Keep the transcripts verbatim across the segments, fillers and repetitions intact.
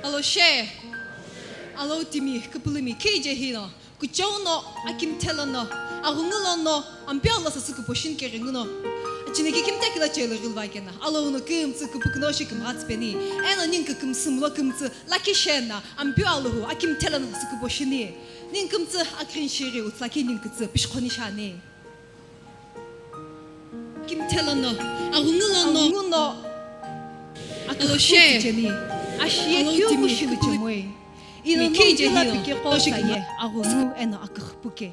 Alo she. Alo timi, küpülümi, kije hino. Kuchou no, akimthe lono, aghungu lono, Ampeu lo sasü kupo shini keghengu no. Achine ki kimthe kilo chelo ghilva kena. Alo uno kümtsü kupukuno shi kümghatsü peni. Eno ningu kümsü mlo kümtsü, lakhi shena, Ampeu Alhou, akimthe lono sasü kupo shini. Ningu kümtsü akrin shiri utla ki ningu kümtsü, pishkhoni shani. Kimthe lono, aghungu lono, aghungu no, alo she, ashiye keu timi shilu chemoi. Ino no kije hilo, pike qo saye, aghungu eno aküxüpuke.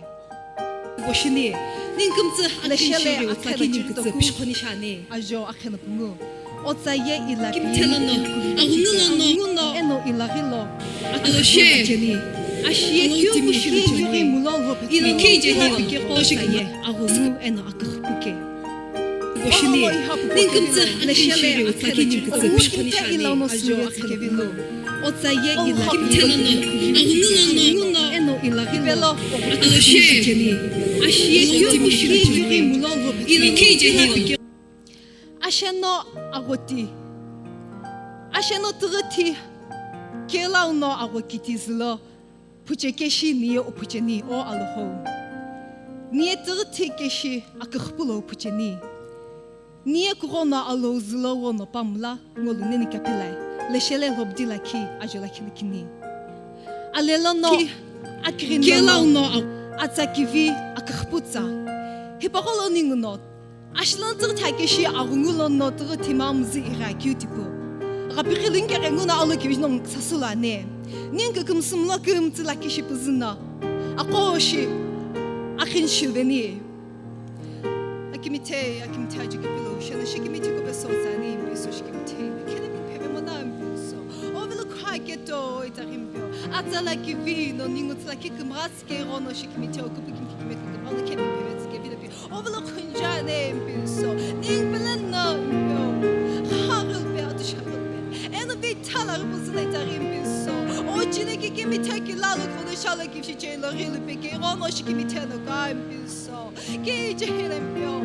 Boshini, ningu kümtsü akhin shiri utla ki ningu kümtsü, pishkhoni shani. Ajo akheno pungu. Otsa ye ila kimthe lono, aghungu lono, eno ila ghilo. Alo she, ashiye keu timi shilu chemoi. Ino kije hilo, pike qo saye, aghungu eno aküxüpuke. Boshini, ningu kümtsü akhin shiri utla ki ningu kümtsü, pishkhoni shani. Ajo akheno pungu. Otsa ye ila kimthe lono, aghungu lono, eno ila ghilo. Alo she, ashiye keu timi shilu chemoi. Ino kije hilo. Asheno aghoti. Asheno tüghüthi. Kelau no aghokiti zülo. Phuche keshi niye o phucheni o Alhou. Niye tüghüthi keshi aküxüpulo phucheni. Niye kughono alo zülo wono pamla ngolu neni kapilai. Leshele lhobdi lakhi ajo lakhi lukini. Alelo no akirin kelau no atsa kivi aküxüputsa. Hipagholo ningu no. Ashilon tüghüthi akeshi aghungu lono tüghüthi mamzü ighi akeu tipu. Ghapikhi lünkeghengu no alo kivi no sasü lo ani. Ningu kümsü mlo kümtsü lakhi shi püzü no. Aqo shi akhin shiveni. Akimithei, akimithei ajo kipilo, shana shikimithi kupe so tsani, Ampeu so shikimithi. Khene mi pheve mona Ampeu so. Ovelo kha keto itaghi Ampeu. Atsala kivi no ningu tsala ki kümghatsi keghono shikimithi o kupu kimthi kime kükümgha no khene mi pheve tsike vilo pi. Ovelo khunjane Ampeu so. Ning peleno Ampeu. Khaghil pe, atu shaghil pe. Eno vithala rupu zina itaghi Ampeu so. O chine ki kimithe ki lalo kono shalo ki shiche lo ghil pe keghono shikimithi no ka Ampeu so. Kije hile Ampeu.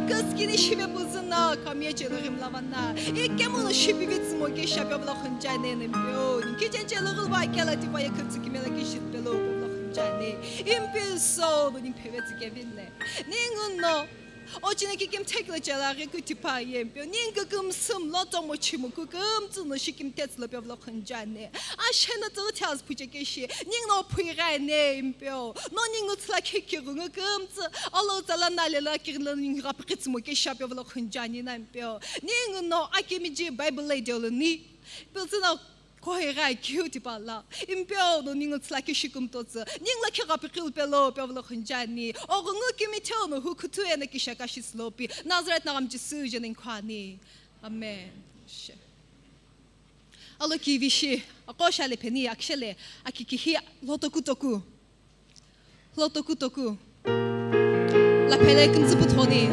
Kaskini shive püzüna, kamye chelo ghimlavana. Ikemu no shipi vitsimo ke shapya vla khunjane Ampeu. Kije chelo ghilva kela tipa ya kutsu kimela ki shit pelo vla khunjane. Ampeu so, do ning pheve tsike vinle. Ningu no. O chine ki kimthekle chela ghi kutipa ye Ampeu. Ningu kümsü mlo tomo chimu ku kümtsü no shikimthetsi lo pya vla khunjane. Ashena tüghüthi az phuche keshi, ningu no phuighane Ampeu. No ningu tsala khe kighungu kümtsü, alo tsala nale la kighilo ningu ghapikhi tsimo keshi apya vlo khunjani na Ampeu. Ningu no akimiji Bible lady lo ni. Piltsü no kohighai kiu tipa la. Ampeu no ningu tsala keshi kümtotsü, ningu la khe ghapikhi pelo pya vlo khunjani. Oghungu kimitheu no hu khuthu ena kishaka shi slopi. Nazareth na ghamchi su jeni khwani. Amen. She. Alo kivi shi, aqo shale pheni, akishele, akikihi, lotoku toku. Lotoku toku. Laphele kümtsü puthoni.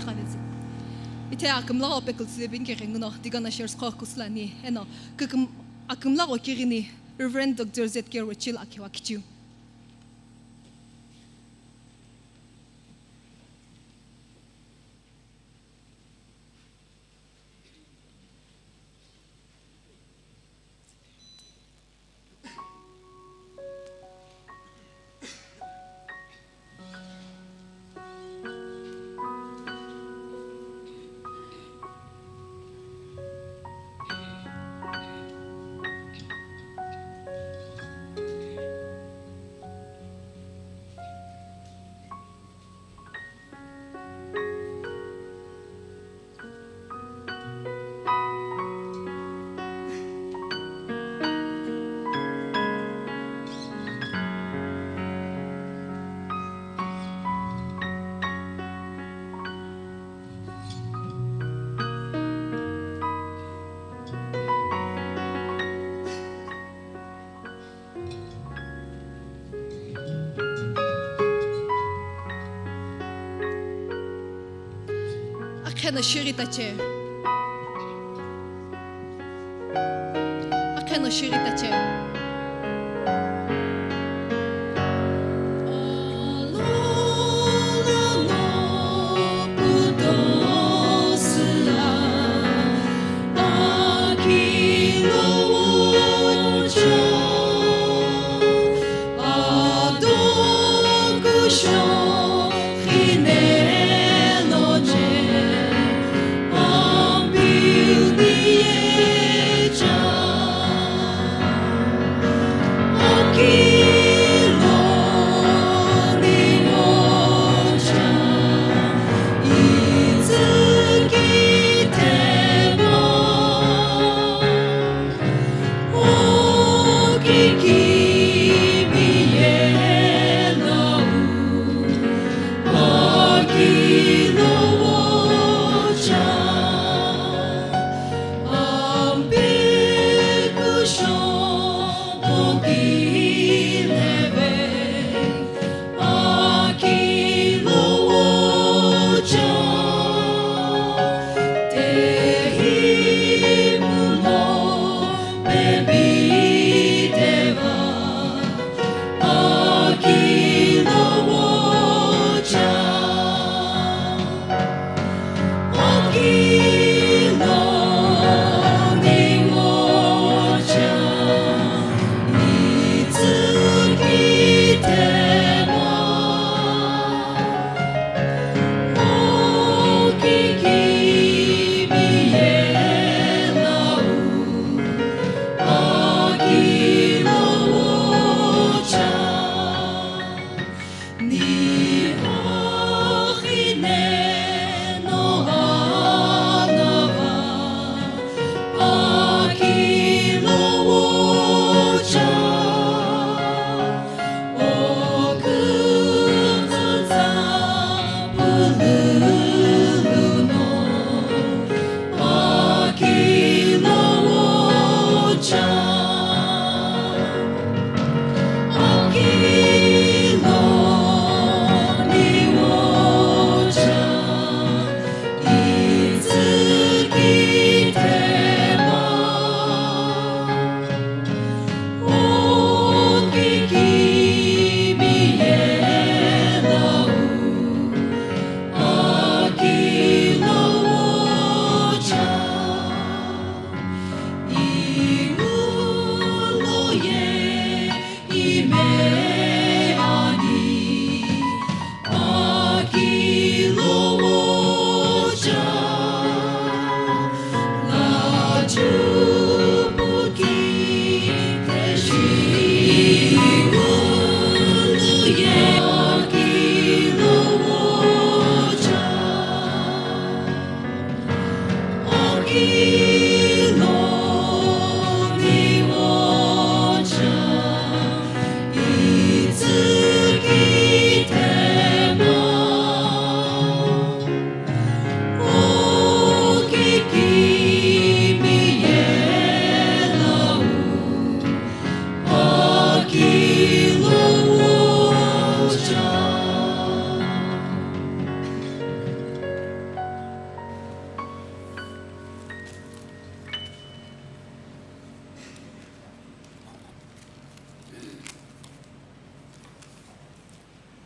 Khanitsi. Ithe akümlagho pekülsü pini keghenguno deacon ushers qo kusülani eno küküm-, akümlagho kighini Reverend Doctor Z K Rochil akhewa kichiu. Akheno shighi tache. Akheno shighi tache.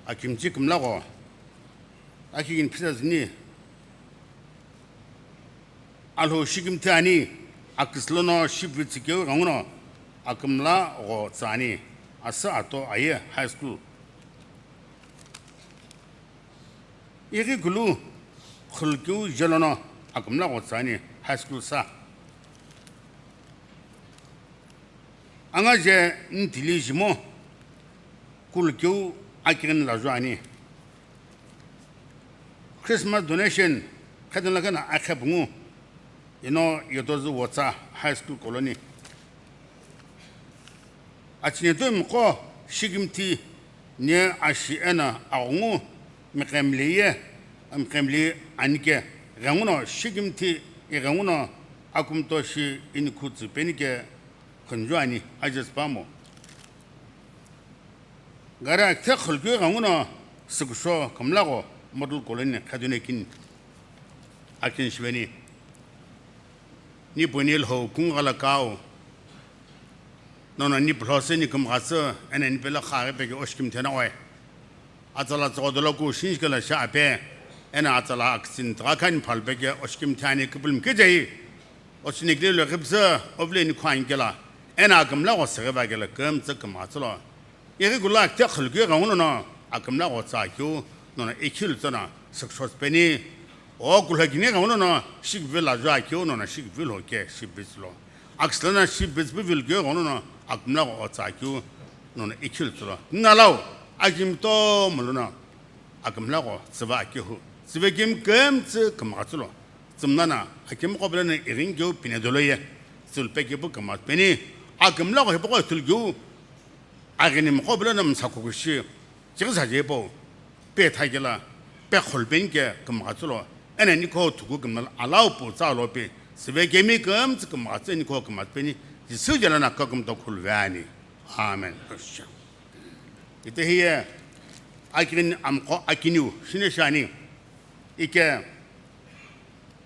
Akimchi kümlagho, akigini phisa zini, Alhou shikimthi ani, akisü lono shipvitsü keu ghengu no akümlagho tsü ani, asü ato aye high school. Ighi kulu khulukeu jelono akümlagho tsü ani high school sa. Anga je ntili jimo kulukeu akighini laju ani. Christmas donation khedela kana akhe pungu ino yotozü wotsa high school colony. Achinetumi qo shikimthi ne ashi eno aghungu miqemli ye, miqemli anike ghenguno shikimthi ighenguno akumto shi inikhu tsüpenike khunju ani ajez pamo. Gari akithe khulukeu ghenguno sükusho kümlagho model colony khedune kini akin shiveni. Ni puni lho kungala kau. Nono ni pulho se ni kümghatsü, ena ni pela khaghi peke oshikimthi na oe. Atsala tsogodola ku shinjikela sha ape, ena atsala akitsin tgha khani phalpeke oshikimthi ani kupulum kijai. Ochinikle lo ghipsü, ovle ni khwankela, ena akümlagho seghe vakela kümtsü kümghatsülo. Ighi kulu akithe khulukeu ghenguno no akümlagho tsü akeu nono ikhilu tsüno sükusho tsüpeni. O kulhokini ghenguno no shikivilo aju akeu nono shikivilo ke shipvitsülo. Akisü lono shipvitsü pivilukeu ghenguno no akümlagho tsü akeu nono ikhilu tsülo. Nalau akimtomo lono akümlagho tsüva akehu. Tsüvekemi kümtsü kümghatsülo. Tsümnana akimi qobuleno ighinikeu pinedolo ye. Tsülupeke pu kümghatsüpeni. Akümlagho hipaqo ithulukeu. Aghini mqo bulo na msa kukushi, chighi saje po, pe thakela, pe kholpeni ke kümghatsülo, ena nikho thuku kümla alau pu tsa lopi, sive kemi kümtsü kümghatsü nikho kümghatsüpeni, Jisü jela na kakümto khuluveni. Amen. Ite hiye, akighini amqo akiniu, shine shani, ike,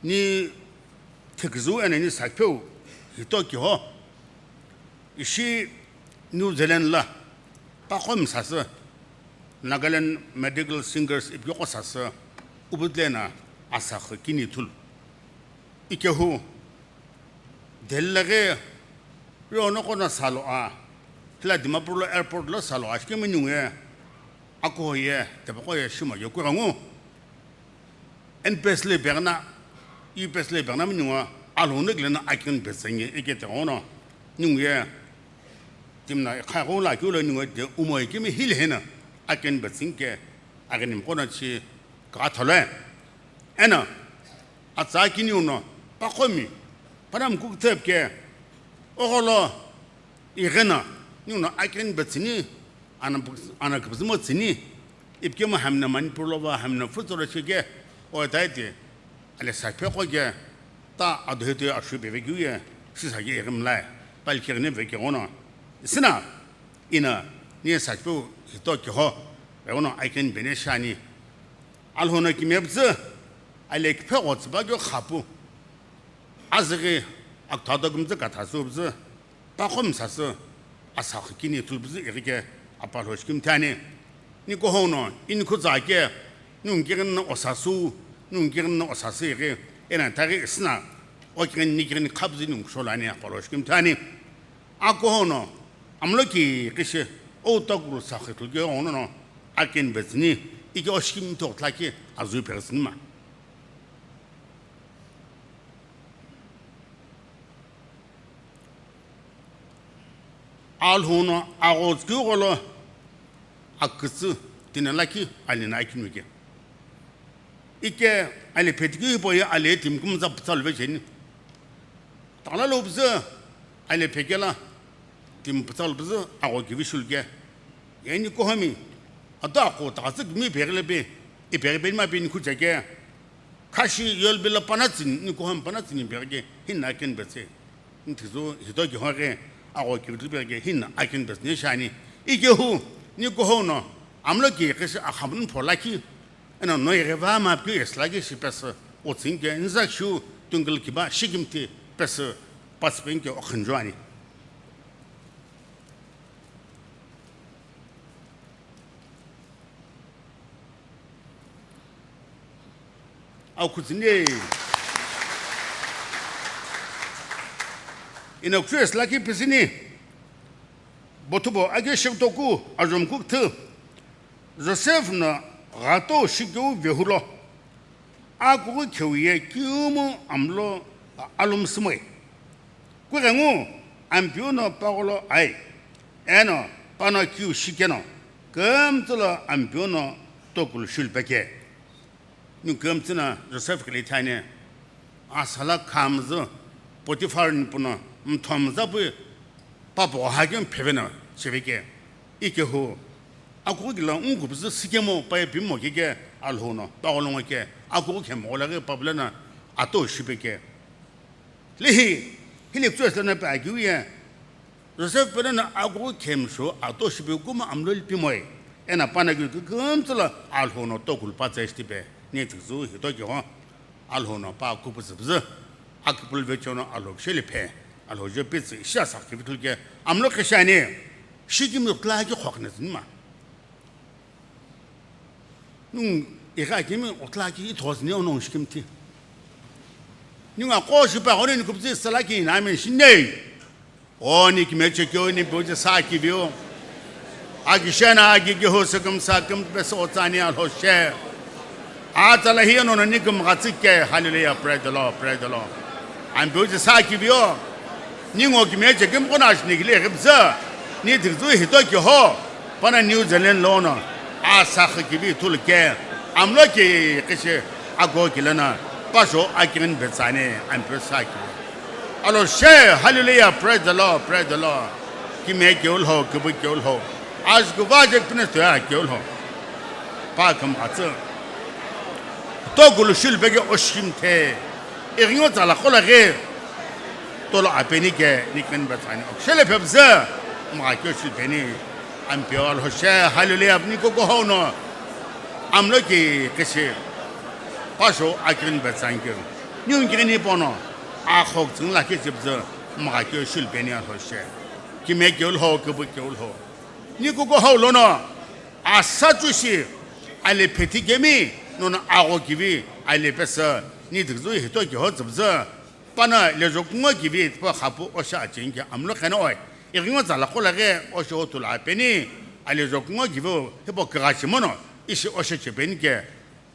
ni thiküzüu ena ni sapheu, hito kiho, Ishi New Zealand la, paqo msasü, Nagaland Medical Singers ipi qo sasü, ubudle na asakhu kini thulu. Ikehu, Delhi laghi, rio noko na salo a, hila Dimapur lo airport lo salo a, shikemi ningu ye, akuho ye, tepaqo ye, shimo ye, kughengu. N P S le pegna, U P S le pegna mi ningu, alhuna gile na akin betsengi eke te ono, ningu ye, timna kha go la kyo le ningu de umo eke mi hil hena, akin betsinke, akin mi kona chi ka thole. Ena, atsa kini uno, pa khomi, panam kuk tep ke, ogolo, igena, ningu akin betsini, ana, ana kibzimo tsini, ipkemo hamna Manipur lo va hamna futsoro chike, o taiti, ale sakpe ko ke, ta adohete ashu beve kiu ye, sisa ye egim lai, pal kirne ve ke ono. Sina, ina, ni sakpe hito ke ho, e ono akin bene shani. Alhono kimebze, ale kpe go tsba kyo khapu. Azighi, akthado gumze kathasu bze, Paqo msasü, asakhu kini thulupuzü ighike, apalho shikimthi ani. Nikoho no, inikhu tsa ke, nungkighin no osasu, nungkighin no osasu ighi, ena taghi isina, okighin nikighin khabzi nungsholo ani apalho shikimthi ani. Akoho no, amlo ki kishi, o tokuru sakhu thulke ono no, akin betsini, iki oshikimthi otlaki, azui peresini ma. Alhou no aghotsükeu gholo akütsü tini lakhi alina akinuke. Ike ale phetikeu hipau ye ale timi kümtsü pütsalu vecheni. Tala lo püzü ale phekela timi pütsalu püzü agho kivi shuluke. Eni kohomi ata akho tatsü kimi pheghile pe, ipeghi pe nima pe nikhu cheke. Khashi yolbila panatsini, nikohom panatsini berge, hinna akin betse. Nthizu hito kihoghe, agho kivitlu berge, hinna akin betse, nishani. Ikehu, nikoho no, amlo ki kishi akhamun pholaki, ena no igheva mapki eslaki shipesü, otsinke, nzakshu, tungil kiba, shikimthi, pesü, patspenke, okhanjuani. Akhu tsüni. Eno kuchou esi lakhi pisüni. Bothubo akeu shikutoku ajomkukthü. Joseph no ghato shikeu vehulo. Akughu kheu ye kiumu amlo alumsümoi. Kughengu Ampeu no pagholo ai. Eno pano kiu shikeno. Kümtsülo Ampeu no tokulu shulpeke. Ningu kümtsü no Joseph kile ithani, asala khamzü Potiphar nipu no mthomzapui papogho hakeu pheveno chiveke. Ikehu akughu kilo ngukupuzü sikemo paye pimo keke Alhou no pagholongo ke akughu khemgho laghi papulana ato shipeke. Lehi, hile kuchou esi lono pe akeu ye, Joseph pelo no akughu khemshu ato shipe kuma amlo lipimoi. Eno pano keu kükümtsülo Alhou no tokulu patsa shitipe, ni thiküzü hitoki ho. Alhou no pa kupuzüpüzü, akipulu vecho no Alhou kisheli phe, Alhou je pitsü ishi asakhi vithuluke, amlo kishani, shikimi kla ki khokne zünima. Nung igha kimi otla ki ithos ni ono shikimthi. Nung aqo shipa gone ni kupzi sala ki na men shinei. O ni kime chekyo ni buji sa ki vio. Aki shena aki ki ho sekum sa kum pe so tsani Alhou she. Atala hi ono ni kum gatsike. Hallelujah, praise the Lord, praise the Lord. Am buji sa ki vio. Ningu kime chekim kona shini kile ghibza. Ni thiküzü hitoki ho. Pano New Zealand lono asakhi kivi ithuluke, amlo ki kishi ago kilana, pasho akirin betsani, Ampeu saki. Alhou she, hallelujah, praise the Lord, praise the Lord. Kime keulho, kibu keulho. Ajkuva je pine toya keulho. Pa küm atsü. Tokulu shulpeke oshimthe. Ighingo tsala kolaghi. Tolo apeni ke nikmen betsani. Shele phepzü. Mgha kyo shulpeni. Ampeu Alhou she, hallelujah, ni koko hau no. Amlo ki kishi. Pasho akirin betsankeu. Niu ngini pono. Akhok tsingla ke chipzü. Mgha kyo shulpeni Alhou she. Kime keulho, kibu keulho. Ni koko hau lono. Asa chushi. Ale phethi kemi. Nono ago kivi. Ale pesa. Ni thiküzü hitoki ho tsipzü. Pano lejo kungo kivi tipa khapu osha achinke amlo kheno oi. Ighingo tsala kolaghi osho otula apeni, alejo kungo kivi hipau kigha shimono, ishi osho chepeni ke,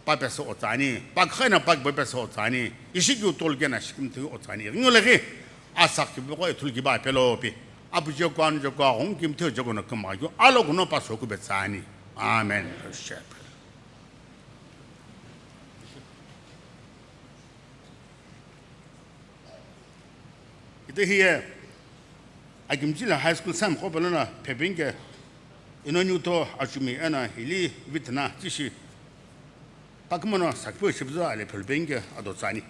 pa pesa otsani, pa khena pa kibo pesa otsani, ishi ki utol kena shikimthi otsani. Ighingo laghi, asak kivi ko ithul kivi apelo pi. Apu je ko anu je ko aghung kimthi je ko no kümgha kyo, alo kuno pa soku betsani. Amen. Ite hiye, Akimchili High School sam qo pelo na phepinke, ino niuto achumi ena hili vithina tishi, pakimono sakipeu shipuzo ale phelpinke ado tsani.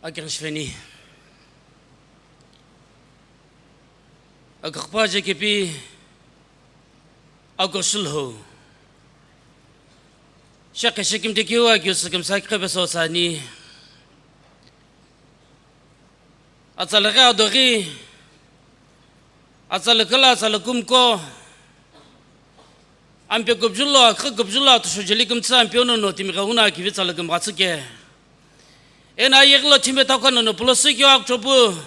Akeng shiveni. Akakpa je kepi. Ako shulho. Shakhe shekim tekiu akeu sekim sakhe beso sani. Atsalaghi adoghi, atsalakala atsalakumko, ampe kubjulo, akha kubjulo, atusho jeli kumtsa, ampe ono no timi ghauna kivi tsalakum ghatsike. Ena yeglo time takwa no no pulosi kyo akchopu,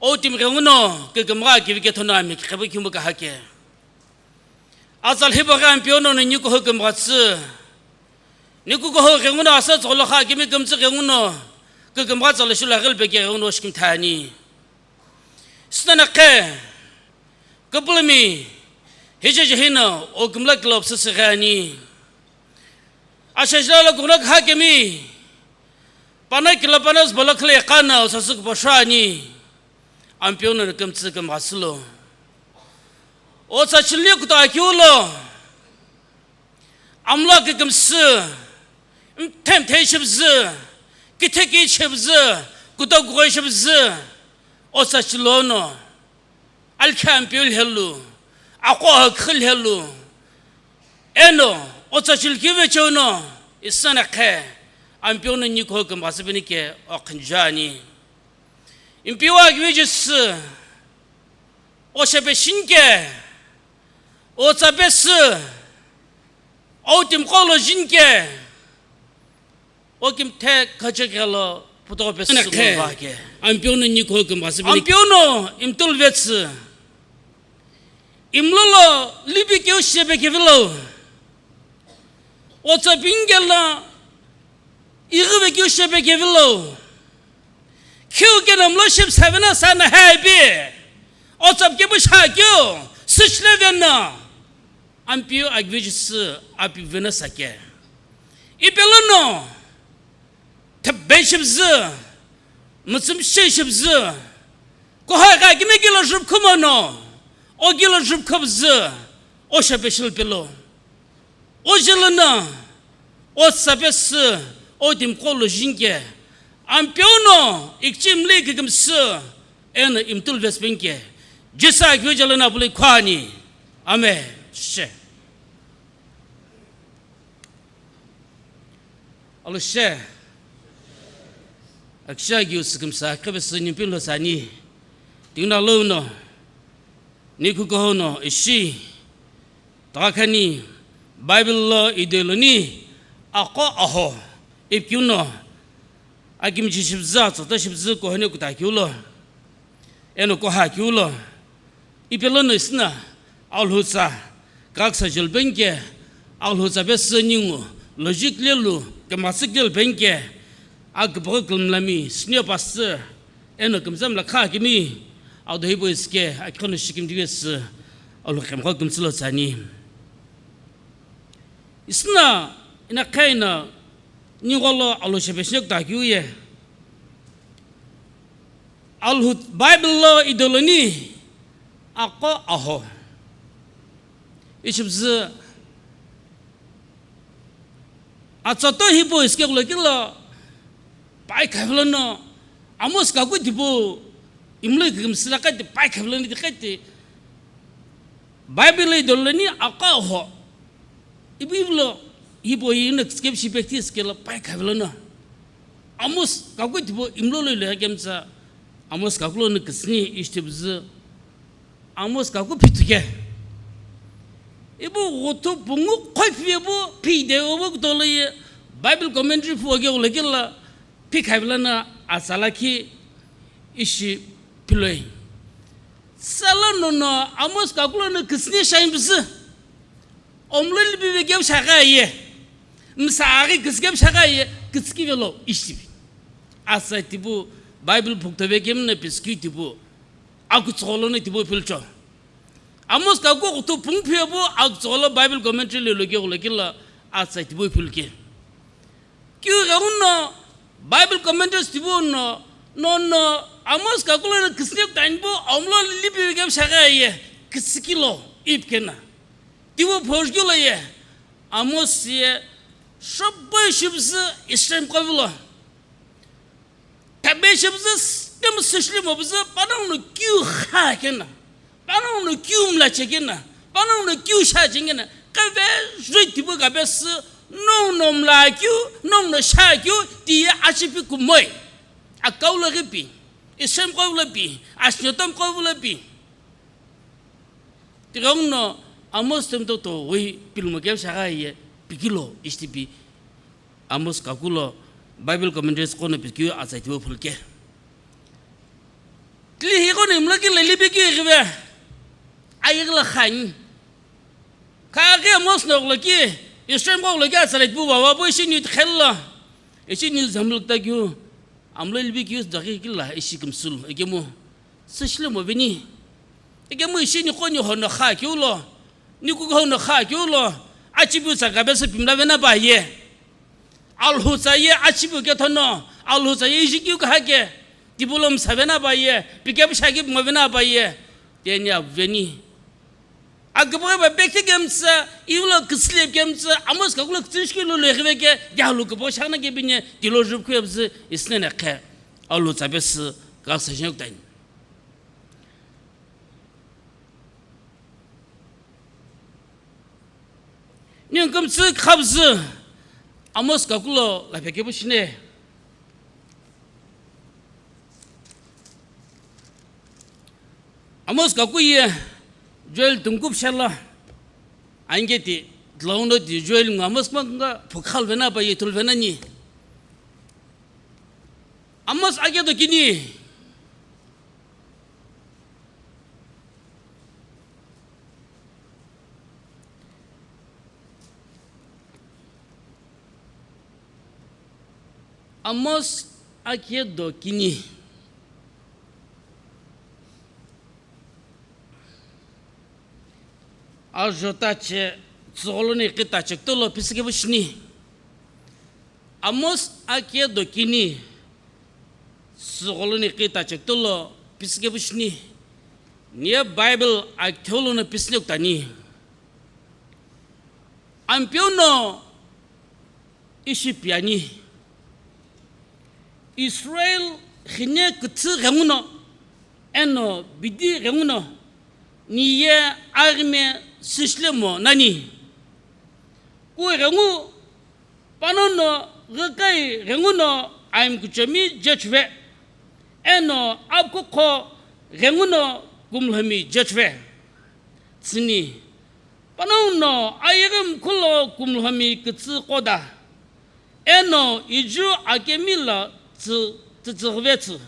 o timi ghauna, kikumgha kivi kethono ami kikhabu kimu kahake. Atsa lhibo ghi ampe ono no niku hukum ghatsu. Niku ko ho ghenguno asa tsolo kha kimi kumtsi ghenguno. Kikum ghatsa lo shula ghil beke ghenguno shikim thani. Sitana khe. Kapulami. Hije jehina o kumla kilop sisi ghani. Asha jila lo guna kha kimi. Pana kila pana zbala khle kana o sasuk boshani. Ampe ono no kumtsi kum ghatsulo. O tsa chilni kuta kiulo. Amla kikumsü, mthemthe shibzü, kitheki shibzü, kutokughoi shibzü, osa chilono, alkha ampiu lhelu, aqo akhil lhelu, eno, osa chilkive cheuno, isana khe, ampiu no nikho kumba sibinike, okhinjani. Impiwa kivi jisü, oshepe shinke, otsapesü, outimqo lo jinke, okimthe khachekhelo puto pesü. Ampiu no nikho kumba sibinike. Ampiu no imtul vetsü. Imlolo lipi keu shepe kevilo. Otsa pingela ighive keu shepe kevilo. Khiu kena mlo shep savena sana hepi. Otsa kepu sha keu. Sichle vena. Ampiu agviji sü api vena sake. Ipelono. Thebe shibzü, mütsümshe shibzü, kuhai gha kimi kilo jupkhumono, o kilo jupkhubzü, o shapeshil pelo. O jilana, o sapesü, o timqo lo jinke, ampeuno, ikchimli kikimsü, eno imtul vespinke, Jisü akivijilana puli khwani. Amen. She. Alushe. Aksha giu sikimsa, kebe sini pilo sani. Tingna lo no. Ni kuko no ishi. Takani Bible lo ideoloni. Ako aho. Ipkiuno. Akimji shibzü, tsota shibzü, kohane kuta kiulo. Eno koha kiulo. Ipelono isna, alhutsa, kaksa jilbenke, alhutsa bese ningu, logic lelu, kematsik lelu benke, akbogok lmlami, senior pastor, eno kemzam la kha kimi, ado hibo iske, akhono shikim diwes, alhu kemgho kemtsilo tsani. Isna, ina khaina, ningolo alhu shebeshek ta kiuye. Alhut Bible lo idoloni ako aho. Ishibzü atsato hipo iske kulo kilo pai khavilo no amos kaku tipo imlo ikimsila kati pai khavilo ni kati. Bible idoloni ako aho. Ibu ibulo, ibo yino skep shi practice kelo pai khavilo no. Amos kaku tipo imlo lo ilo kemtsa. Amos kaku lo no kisni ishtibzü. Amos kaku phituke. Ibu ghutu pungu khoi phi ibu phi de obo kutolo ye Bible commentary phu oge ulekela. Pi khavilana atsala khi ishi piloi. Sala nono Amos kakulo no kisni shain bisi. Omlo lipi ve gem shaka ye. Msa aghi kis gem shaka ye. Kis ki velo ishi. Asa tibu Bible bukta ve gem na piski tibu. Aku tsolo no tibu pilcho. Amos kaku kutu pung phi bu aku tsolo Bible commentary le loge ulekela asa tibu pilke. Kiu ghenguno Bible commentaries tibu no, no, no, Amos kakulo no kisne tanbo omlo lipi gem shaka ye, kisikilo ipkena. Tibu phojgilo ye, Amos ye, shobo shibzi Israel kavilo. Shepüzü, kemu süshilimo püzü, panongu no kiu kha kena, panongu no kiu mla che kena, panongu no kiu sha che kena, kave jui tipu kabe sü, nongu no mla kiu, nongu no sha kiu, tiye achipi kumoi. Akau lo ghi pi, Israel kau lo pi, Ashdodim kau lo pi. Tighenguno Amos temtoto wei pilmo keu shagha ye pikilo ishi tipi. Amos kaku lo Bible commentaries qo no pikeu atsai tiwo phulke. Tili hi qo no imlo ki leli pikeu ighive. Ayighi lo khani. Kha aghi Amos no lo ki, Israel qo lo ki atsai tipu vava po ishi ni tikhello. Ishi ni zamluk ta keu. Amlo ilbi kiu daghi kila ishi kümsülu, ikemu süshilemo veni. Ikemu ishi ni qo ni hono kha kiu lo, ni kuku hono kha kiu lo, achipiu tsa kabe sü pimla vena pa ye. Alhutsa ye achipiu kethono, alhutsa ye ishi kiu kaha ke, tipu lo msa vena pa ye, pike püsha ki pimo vena pa ye, teni aveni. Aküpüghü pa pekhi kemtsü, iu lo küsüle kemtsü, Amos kaku lo kütsü shikeu lo lüghive ke, yalu küpüghü shana ke bine, tilo jupkhu yepüzü, isnene khe, alu tsa pesü, kak sa jeng kutani. Ni kümtsü khabzü, Amos kaku lo laphe kepu shine. Amos kaku ye Joel tungkup shala. Anke ti, tlauno ti Joel ngo Amos kma nga phukhal vena pa ye thul vena ni. Amos ake do kini. Amos ake do kini. Ajo tache, tsügholo ni qi tache, kutolo pisike pushini. Amos ake do kini, tsügholo ni qi tache, kutolo pisike pushini. Niye Bible aktholo no pisine kutani. Ampeu no ishi piani. Israel xine küthü ghenguno, eno bidi ghenguno, niye aghime süshilemo nani. Ku ghengu panono ghikai ghenguno aimkuchemi jechve, eno apkukho ghenguno kumlhomi jechve. Tsüni, panongu no ayeghi mkhulo kumlhomi kütsü qoda, eno iju akemi lo tsü-, tsütsüghüvetsü.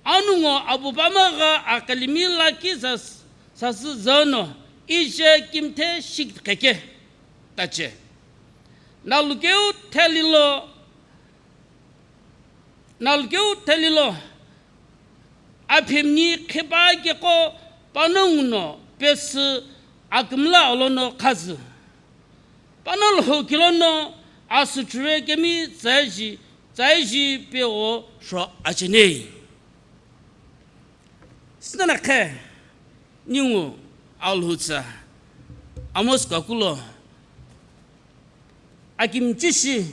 Anungo apu pamagha akhalimi lakhi sas-, sasü züno ije kimthe shikitkheke tache. Nalukeu thelilo, nalukeu thelilo, aphemni qhipa keko panongu no pesü akümla olono khazü. Panongu lhokilo no asüchüre kemi tsaiji, tsaiji peo sho achenei. Sinana khe, ningu alhutsa, Amos kakulo, akimchishi,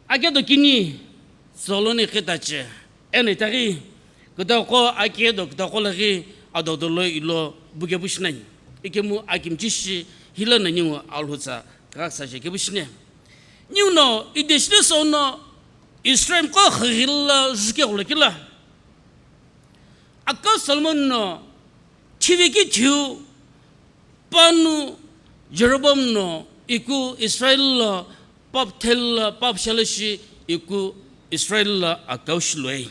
akedo kini, tsügholo ni qhitache, eno itaghi, kütako akedo kütako laghi, adodo lo ilo buke pushinani. Ikemu akimchishi, hila na ningu alhutsa, kaksa je ke pushine. Ningu no, ideshile sono, Israel ko khagila juke gulakila. Aka Solomon no, chivi ki chiu, panu Jeroboam no iku Israel lo pap thel lo pap shalashi iku Israel lo akau shiloi.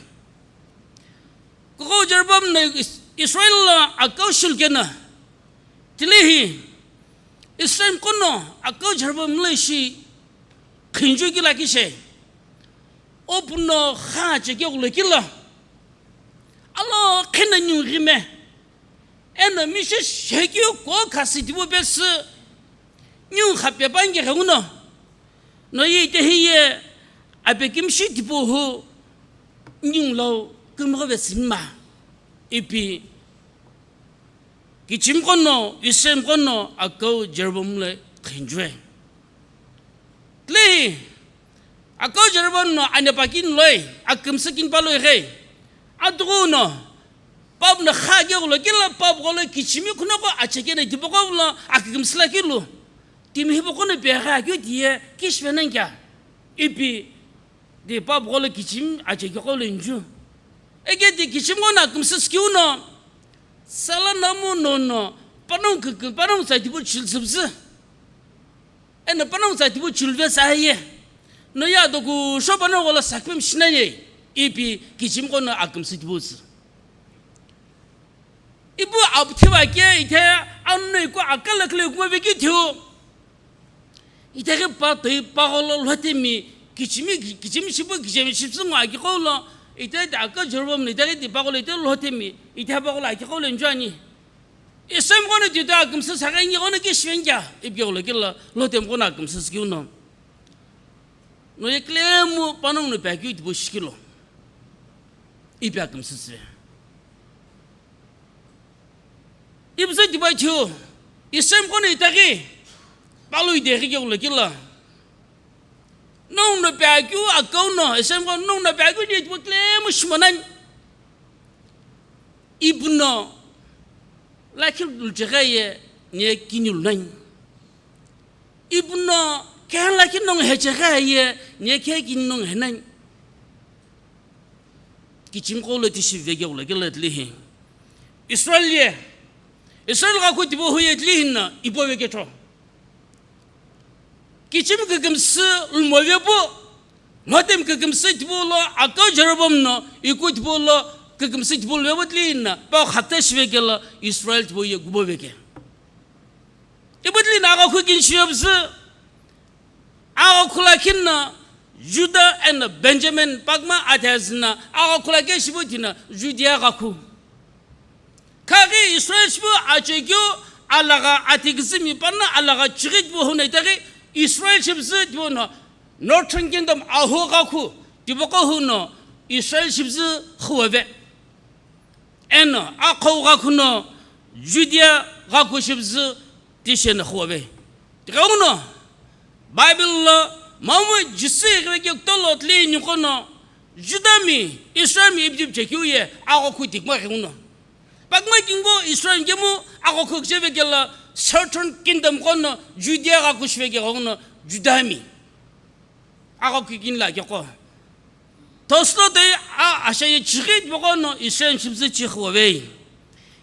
Kuko Jeroboam no Is-, Israel lo akau shilkena. Tilehi Israel kono akau Jeroboam lo ishi khinju ki lakishe. Opuno kha cheke gulakila. Alo khena nyunghi me. Eno mishi shekeu ko khasi tipu pesü, niu khape pange ghenguno, no ye ite hiye ape kimshi tipu hu, niu lo kümghe ve sinma, ipi kichim kono, Israel kono, akau Jeroboam le khenjue. Tle, Akau Jeroboam no anhepa kini loi, akümsü kini paloi ghi. Atughu no, papu no kha keghulo kilo, papu gholo kichimi khunoko achekeno tipaqo lo akükümsü lakhi lo. Timi hipaqo no peghi akeu tiye kishipe nani kea? Ipi di papu gholo kichimi achekegho lo inju. Eke di kichimi ghono akümsü sikeu no, sala namu nono, panongu kükü, panongu tsa tipau chilusüpüzü. Eno panongu tsa tipau chiluve sa ye. No ya doku sho panongu gholo sakipemi shina ye. Ipi kichimi ghono akümsü tipau sü. Ipu aputhiva ke ithe anu no iku akalakhle iku vekeu thiu. Itaghi pa toi pa gholo lhotemi kichimi, kichimi shipu, kichimi shipu ngo aki gholo. Itaghi ti aka Jeroboam no itaghi ti pa gholo itaghi lhotemi, itaghi pa gholo aki gholo inju ani. Isemi ghono tito akümsü saghi ngi ghono kishipe nani kea? Ipi gholo kilo lhotemi ghono akümsü sikeu no. No ye claim-u panongu no pe akeu tipau shikilo. Ipi akümsü sive. Ipuzu tipau thiu, Isemi ghono itaghi, palu ideghi keghulo kilo. Nongu no pe akeu akau no, Isemi ghono nongu no pe akeu ni tipau claim-u shimo nani. Ipu no lakhi lucheghi ye, ni ye kini lu nani. Ipu no keghenla kini nongu hecheghi ye, ni ye keghe kini nongu he nani. Kichimi gholo tishi vekeghulo kilo tilihi. Israel ye, Israel ghakhu tipau hu ye tilihi no ipo veketho. Kichimi kükümsü lumo vepu, lhotemi kükümsü tipau lo, akau Jeroboam no iku tipau lo, kükümsü tipau lo vepu tilihi no, pa khata shive kelo Israel tipau ye kubo veke. Ipu tilihi no aghakhu kini shive püzü, aghakhu lakhi no Judah and Benjamin pakma athe azü no aghakhu lakhi shipu tino Judea ghakhu. Khaghi Israel shipu achekeu alagha athiküzümi pano alagha chighi tipau hu no itaghi Israel shipüzü tipau no Northern Kingdom ahu ghakhu tipaqo hu no Israel shipüzü khuwave. Eno akhau ghakhu no Judea ghakhu shipüzü tishi no khuwave. Tighenguno Bible lo momu Jisü ighive keu kutolo tile niqo no Judami Israelmi ipi tipu chekeu ye aghakhu tikuma ghenguno. Pakuma kingu Israel kemu aghakhu kicheve kelo Southern Kingdom qo no Judea ghakhu shive keghenguno Judami. Aghakhu kini lo akeqo. Toslo toi a asha ye chighi tipaqo no Israel shipüzü chighi wave.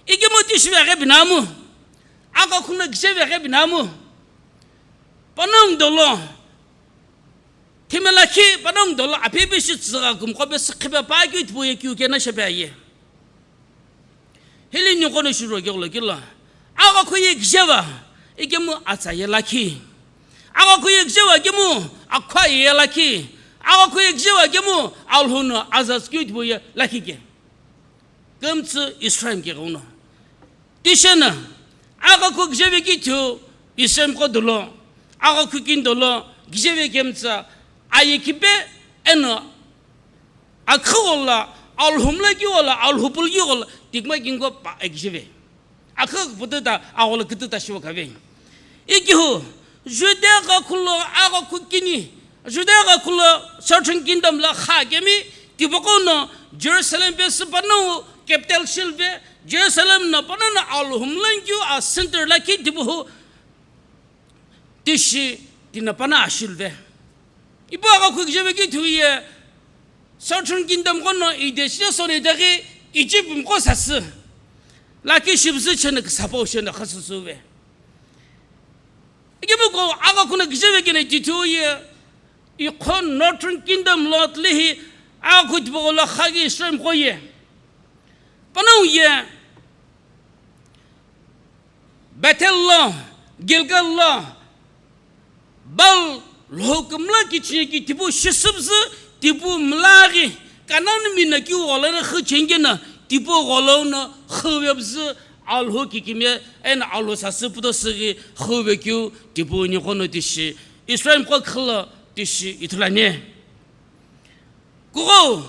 Ikemu tishi veghi pinamu. Aghakhu no kicheve ghi pinamu. Panongu dolo. Thime lakhi panongu dolo apepe shi tsügha kumqo pe sükhiphe pa keu tipau ye keu keno shepe aye. Hile niqo no shiro keghulo kilo. Aghakhu ye kicheva, ikemu atsa ye lakhi. Aghakhu ye kicheva kemu akhua ye lakhi. Aghakhu ye kicheva kemu Alhou no azazükeu tipau ye lakhi ke. Kümtsü Israel keghenguno. Tishi no, aghakhu kicheve kithu Israel qo dolo, aghakhu kini dolo, kicheve kemtsü, aye kipe eno, akhü ghola, Alhou mla keu ghola, Alhou pulu keu ghola, tikuma kingu pa aye kicheve. Akhü pututa, agholo kütuta shiwo kave. Ikihu, Judea ghakhu lo aghakhu kini, Judea ghakhu lo Southern Kingdom lo kha kemi, tipaqo no Jerusalem pesü panongu capital shiluve, Jerusalem no panongu Alhou mla keu a center lakhi tipau hu tishi tino pano ashiluve. Ipu aghakhu kicheve kithu ye Southern Kingdom qo no ide shi sono itaghi Egypt mqo sasü. Lakhi shipüzü cheno küsapau sheno khasüsüve. Ikemu ko aghakhu no kicheve keno tithu ye, iqo Northern Kingdom lo tile hi aghakhu tipaqo lo khaghi Israel qo ye. Panongu ye Bethel lo, Gilgal lo, Baal lhou kümla kichini ki tipau shisüpüzü, tipau mlaghi, Canaan mi no keu gholo no xü cheni keno, tipau gholo no xüvepüzü, Alhou kikimiye, eno Alhou sasü puto süghi xüvekeu, tipau niqo no tishi, Israel qo khilo tishi ithulu ani. Kugho,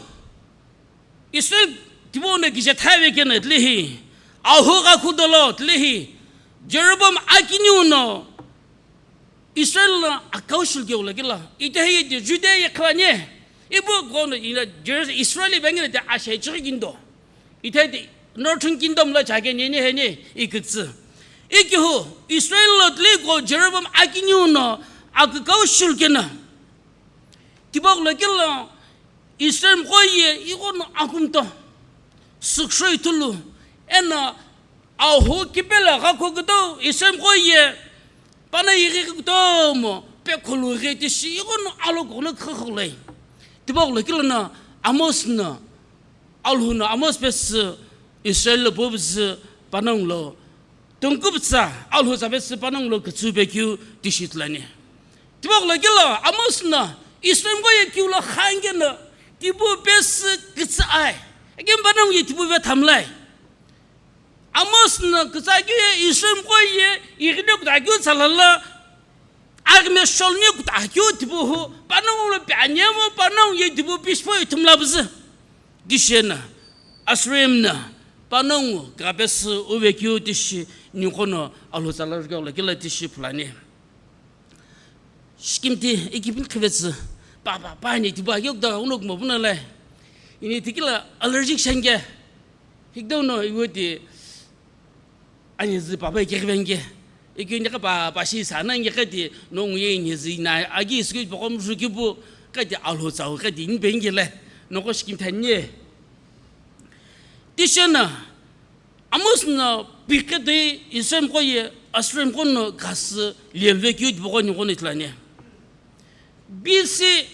Israel tipau no kije thave keno tile hi, Alhou ghakhu dolo tile hi, Jeroboam akiniu no, Israel lo akau shulukeu lo kilo, itehi ye Judea ye khani, ipu kono ina Jerusalem, Israel ipi angina te ashai chighi kindo. Itehi Northern Kingdom lo chake nini heni ikütsü. Ikihu Israel lo tli ko Jeroboam akiniu no akukau shulukena. Tipau lo kilo Israel mqo ye ighono akumto. Sükshoi tulu eno ahu kipela gha kokito Israel mqo ye Panongu ighi kutomo pekholu ghi tishi ighono alo kono khakholai. Tipau lo kilo no Amos no, Alhou no Amos pesü Israel lo pupusü panongu lo tungkuputsa Alhou tsa pesü panongu lo kütsü pekeu tishi tulani. Tipau lo kilo Amos no Israel mqo ye kiu lo khangeno tipu pesü kütsü ai. Eke panongu ye tipu pe thamlai. Amos no kütsa keu ye Israel mqo ye ighine kuta keu tsalala, aghime sholmi kuta keu tipu hu, panongu lo pe anyemo panongu ye tipu pishpo ithumla püzü. Dishena, Assyrian no, panongu kapesü uve keu tishi, ninguno Alhou tsala rukeu lo kilo tishi phulani. Shikimthi, ikipin khivetsü, pa, pa, pa, ni tipu akeu kuta uno kumo puna lai. Ini tikila allergic shange. Hikdau no iwe ti anhezi papa ikeghi venge. Ikeu nigha pa, pa shi sana nigha ti nongu ye inhezi ina agi isikeu poko mshukipu, kati Alhou tsau, kati inpe ingele. Noko shikimthi anye. Tishena, Amos no pikhe toi Israel mqo ye Assyria mqo no ghasü lelve keu tipaqo ninguno ithulani. B C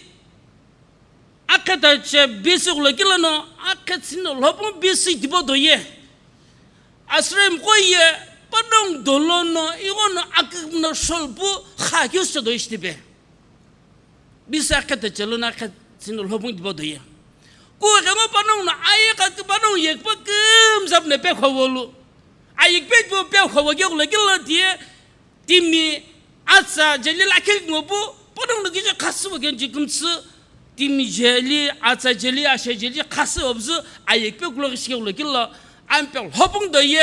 akhetache B C ghulo kilo no, akhetsüni lhopung B C tipau do ye Assyria mqo ye panongu dolo no ighono akümno sholpu kha keu sü do ishi tipe. B C akhetache lono akhetsüni lhopung tipau do ye. Kughemu panongu no ayegha keu panongu yeghipa kümzapno pekho volu. Ayeghipa tipau pekho vokeu ghulo kilo tiye timi atsa jeli lakhi ngopu panongu no kije khasü vokeni ji kümtsü. Timi jeli, atsa jeli, ashe jeli khasü vopüzü ayeghipa kulo ghishike ghulo kilo ampe lhopung do ye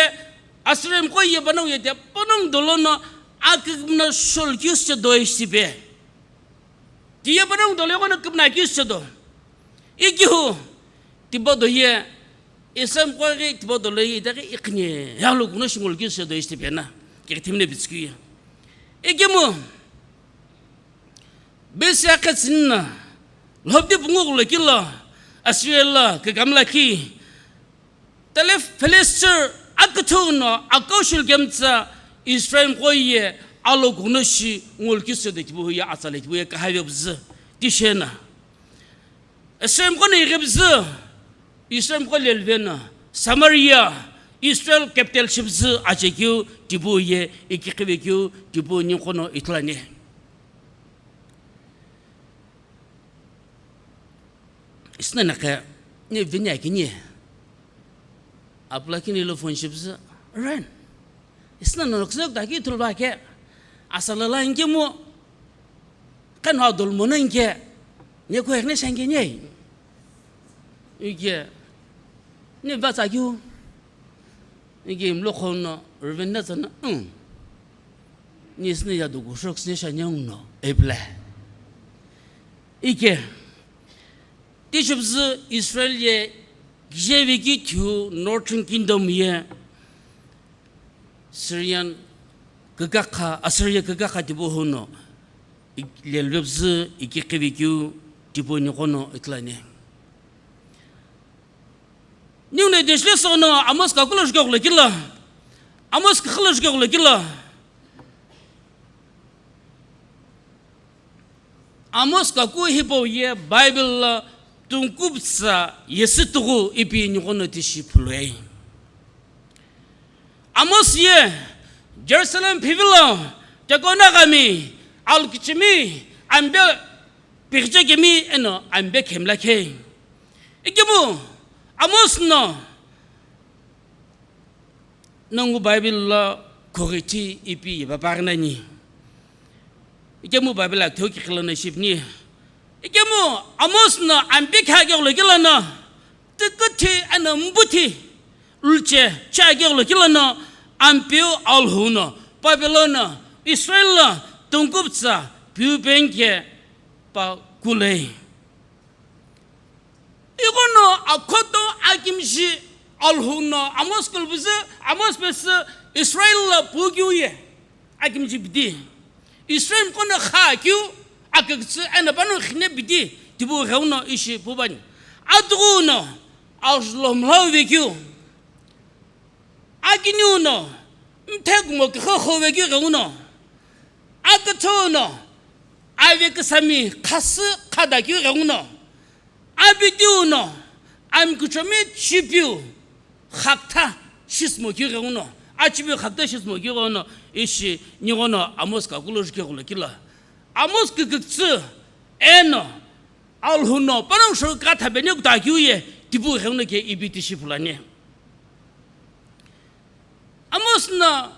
Assyria mqo ye panongu ye te panongu dolo no akümno shol keu sü do ishi tipe. Tiye panongu dolo ighono kümna keu sü do. Ikihu, tipau do ye, Israel mqo ghi tipau dolo ye, itaghi iqhine, yalo kuno shingol keu sü do ishi tipe na, kithimne bitsükeu ye. Ikemu, B C akhetsüni no, lhopdi pungu ghulo kilo, Assyria lo, kükamla khi, Tale Philistia aküthüu no akau shulukemtsa Israel mqo ye alo kuno shi ngol keu sü do tipau ye atsa le tipau ye kahavi püzü tishena. Israel mqo no ighi püzü, Israel mqo lelve no Samaria, Israel capital shi püzü achekeu tipau ye ikighive keu tipau ninguno ithulani. Isna nake, ni vini akini. Apula kini lo phone shi püzü, ren. Isna no nokse ta ki thulva ke. Asala la inke mo. Kan wa dol mo na inke. Ni ko ekne shange ni. Ike. Ni va tsa kyu. Ike mlo khono, Reverend na tsana, mm. Ni isna ya do go shok sne sha nyang no. Eble. Ike. Tishubzu Israel ye kijevi ki thiu Northern Kingdom ye Syrian kükakha, Assyria kükakha tipau huno, ik-, lelvebzu ikikhivi keu tipau niqono ithulani. Niu no desh le sono Amos kaku lo jukeghulo kilo. Amos küxü lo jukeghulo kilo. Amos kaku hipau ye Bible lo tungkupütsa yesü tuqu ipi niqono tishi phuloi. Amos ye Jerusalem phivilo, tekonaghami, alukichimi, ambe pighichekemi eno ambe khemlakhe. Ikemu Amos no nongu Bible lo khughithi ipi ye papaghi nani. Ikemu Bible aktheu kiqilo no shipni. Ikemu Amos no ampe khageghulo kilono, tikuthi eno mbuthi ulche chageghulo kilono, ampeu Alhou no, Babylon no, Israel no, tongkupütsa piu peni ke pa kulei. Ighono akhoto akimshi Alhou no Amos kulpüzü, Amos pesü Israel lo pukeu ye akimshi bidi. Israel qono kha keu akükütsü eno panongu khine bidi tipau gheuno ishi pupani. Atughu no azü lo mlauve keu. Akiniu no mthe kumo kükhokhouve keu gheuno, aküthou no ave küsami khasü khada keu gheuno, abidiu no amikuchomi chipiu khakütha shisümo keu gheuno, achipiu khakütha shisümo keu gheuno, ishi nighono Amos kakulo jukeghulo kilo. Amos kükükütsü eno Alhou no panongu shou kha thape nekuta keu ye tipau gheuno ke ipi tishi pulani. Amos no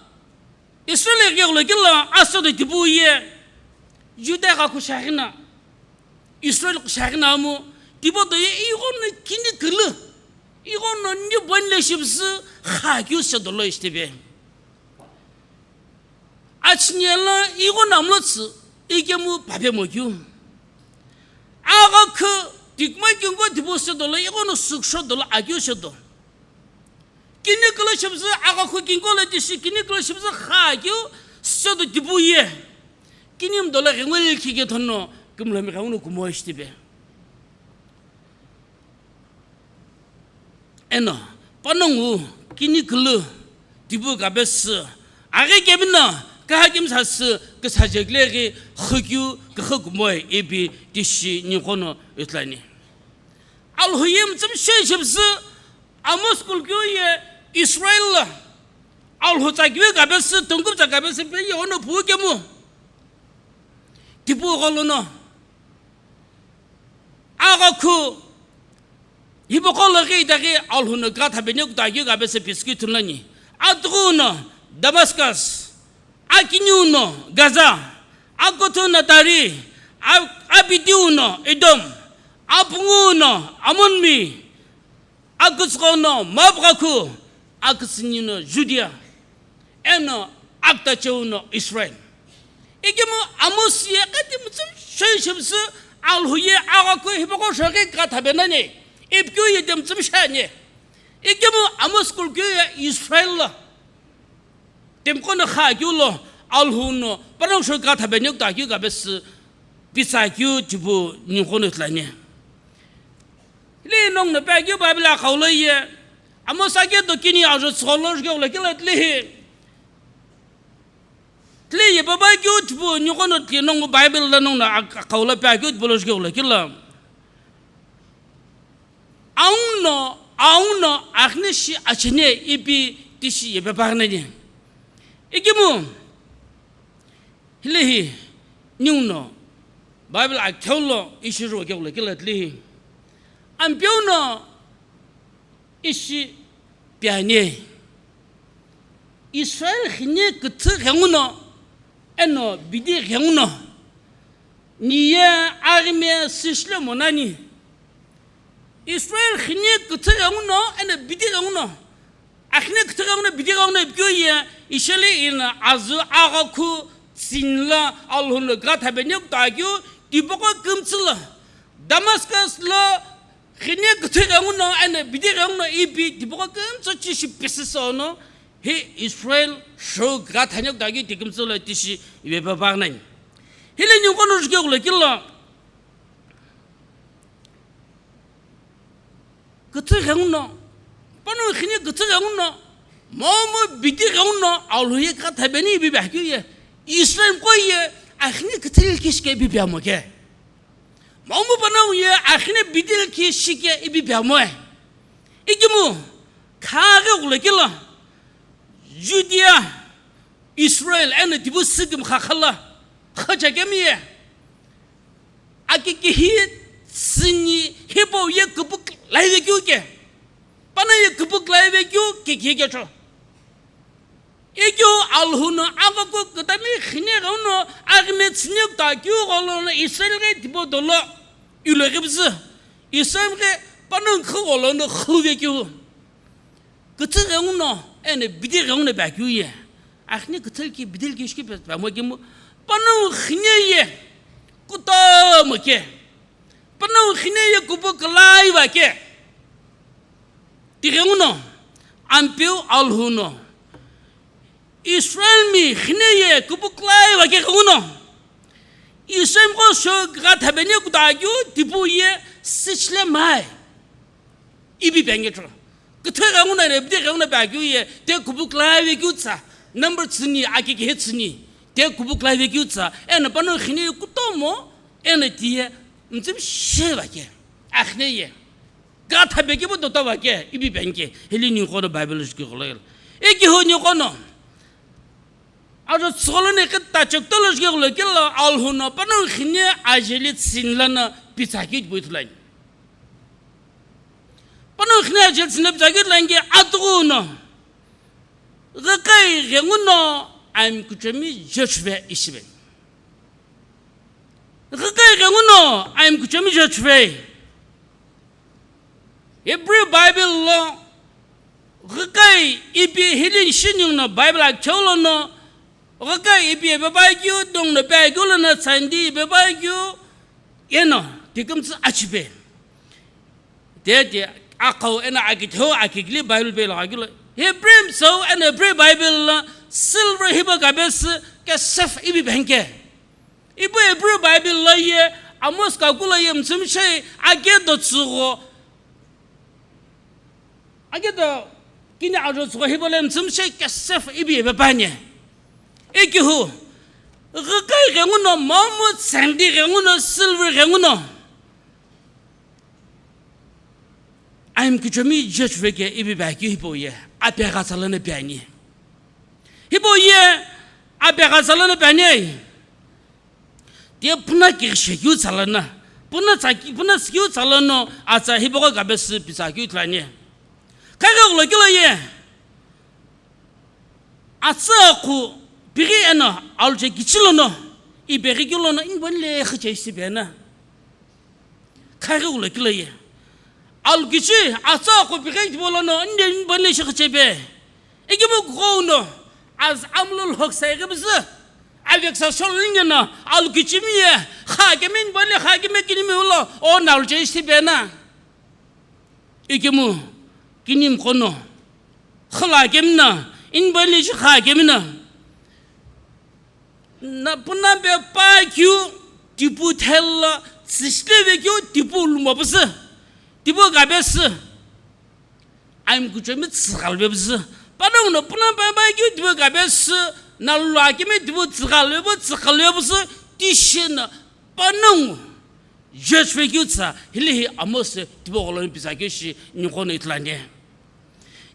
Israel ighi kelo kelo asüdo tipau ye Juda gha kushaghina, Israel kushaghina amu, tipau do ye ighono kini külü, ighono ni bonle shipüsü kha keu sü dolo ishi tipe. Achiniela ighono amlo tsü ikemu papemo keu. Agha khu tikuma kinko tipau sü dolo ighono süksho dolo akeu sü do. Kini külü shipüzü agha khu kinko lo tishi kini külü shipüzü kha keu sü do tipau ye. Kini mdolo ghengweli khike thono kümlomi gheuno kumo ishi tipe. Eno, panongu kini külü tipau kape sü, aghi kemi no kaha kemi sasü küsaje kile ghi khukeu kükhü kumoi ipi tishi nighono ithuluani. Alhou ye mütsümishei shipüzü Amos kulkeu ye Israel lo Alhou tsa keu kape sü, tongkupütsa kape sü pe ye ono pukemu tipau gholono. Agha khu hipaqo lo ghi itaghi Alhou no kha thape nekuta keu kape sü pisükeu ithuluani. Atughu no Damascus, akiniu no Gaza, aküthou no Tyre, a-, abidiu no Edom, apungu no Amonmi, akütsüghou no Moab ghakhu, akütsüni no Judea, eno akütacheu no Israel. Ikemu Amos ye kati mütsümishei shipüzü Alhou ye agha khu hipaqo shoghi kha thape nani, ipi keu ye ti mütsümishei ani. Ikemu Amos kulkeu ye Israel lo timiqo no kha keu lo Alhou no panongu shou kha thape nekuta keu kape sü pitsa keu tipau nighono ithuluani. Hile nongu no pa keu Bible akhau lo ye Amos ake do kini ajo tsügholo jukeghulo kilo tile hi. Tile ye papa keu tipau nighono tile nongu Bible lo nongu no ak-, akhau lo pa keu tipau lo jukeghulo kilo. Aung no, aung no akhine shi achene ipi tishi ye papa nani. Ikemu hile hi ningu no Bible akhau lo ishi jukeghulo kilo tile hi. Ampeu no ishi piani. Israel khine küthü ghenguno eno bidi ghenguno. Niye aghime süshile monani. Israel khine küthü ghenguno eno bidi ghenguno. Akhine küthü ghenguno bidi ghenguno ipi keu ye ishele ina azü agha khu tsini lo Alhou no kha thape nekuta keu tipaqo kümtsü lo Damascus lo khine küthü ghenguno eno bidi ghenguno ipi tipaqo kümtsü tishi pisüsü ono hi Israel shou kha thape nekuta keu tikümtsü lo tishi ipi papa nani. Hile nighono jukeghulo kilo. Küthü ghenguno, panongu khine küthü ghenguno, momu bidi ghenguno Alhou ye kha thape ni ipi pi akeu ye, Israel qo ye akhine küthü likhi shike ipi pi amo ke. Momu panongu ye akhine bidi likhi shike ipi pi amo e. Ikemu kha gheghulo kilo, Judea, Israel eno tipau sükümkha khala khacha kemi ye. Akikihi tsüni hipau ye küpüklaive keu ke. Panongu ye küpüklaive keu ke ke kecho. Ikeu Alhou no agha khu kütami khine ghenguno aghime tsüni kuta keu gholono Israel ghi tipau dolo ilo ghipüzü. Israel ghi panongu khu gholono khuve keu. Küthü ghenguno eno bidi ghenguno pi akeu ye. Akhine küthü likhi bidi likhi shike pi amo kemu Panongu xine ye kutomo ke, panongu xine ye kupu khalai va ke, tighenguno, Ampeu Alhou no Israelmi xine ye kupu khalai va ke ghenguno, Israelmi qo sho gha thabeni kuta keu tipu ye sichile mai. Ipi pengetro. Küthü ghenguno eno, ipiti ghenguno pe akeu ye, te kupu khalai ve keu tsa. Number tsüni, akikehe tsüni. Te kupu khalai ve keu tsa. Eno panongu xine ye kutomo, eno tiye, mtsüm sheva ke. Axine ye. Gha thabe ke bo dota va ke, ipi penke. Hili ninguno Bible shiki gholoi. Eki ho ninguno. Ajo tsügholo ne keta chokto lo shiki gholoi kelo Alhou no panongu xine ajeli tsin lana pitsa keu tipu ithulani. Panongu xine ajeli tsin lana pitsa keu ithulani ke atughuno. Ghikai ghenguno aimkuchomi judge ve ishive. Ghikai ghenguno aimkuchomi judge ve. Hebrew Bible lo ghikai ipi hili shininguno Bible akhe lono, ghikai ipi epe pai keu, dongno pai keu lono, tsandi ipe pai keu, eno, tikümtsü achipe. Tete, akhau eno akitheu akikili Bible pe lo akilo. Hebrew mtsau eno Hebrew Bible lo silver hipau kapesü kesef ipi penke. Ipu Hebrew Bible lo ye, Amos kaku lo ye, mtsümshei, akedo tsügho. Akedo kini ajo tsügho hipau lo ye, mtsümshei kesef ipi epe pani. Ekihu, ghikai ghenguno, momu tsandi ghenguno, silver ghenguno. Aimkuchomi judge ve ke ipi pai keu hipau ye, apegha tsa lono pe ani. Hipau ye, apegha tsa lono pe ani. Tiye puna kirishe keu tsa lono, puna tsa ki-, puna tsa keu tsa lono, atsa hipau kapesü pitsa keu ithulani. Khaghi ghulo kelo ye. Atsa khu pighi eno aluche kichi lono, ipeghi keu lono, inbonile khiche isi pena. Khaghi ghulo kelo ye. Alu kichi, atsa khu pighi tipau lono, inde inbonile shi khiche pe. Ikemu kughou no, az amlul hok saighi bizi. Aveksa shol linge no, alu kichimi ye, kha kemi inbonile kha kemi kinimi ulo, o naluche isi pena. Ikemu, kinimi qono, khila kemi no, inbonile shi kha kemi no. Na puna pe pa keu tipu thelo, tsishile ve keu tipu lumo püsü, tipu kapesü. Aimkuchomi tsüghalo ve püsü. Panongu no puna pe pa keu tipu kapesü, nalu akemi tipu tsüghalo ve pu, tsüghalo ve püsü, tishi no panongu judge ve keu tsa, hili hi Amos tipu gholo ni pitsa keu shi ninguno ithulani.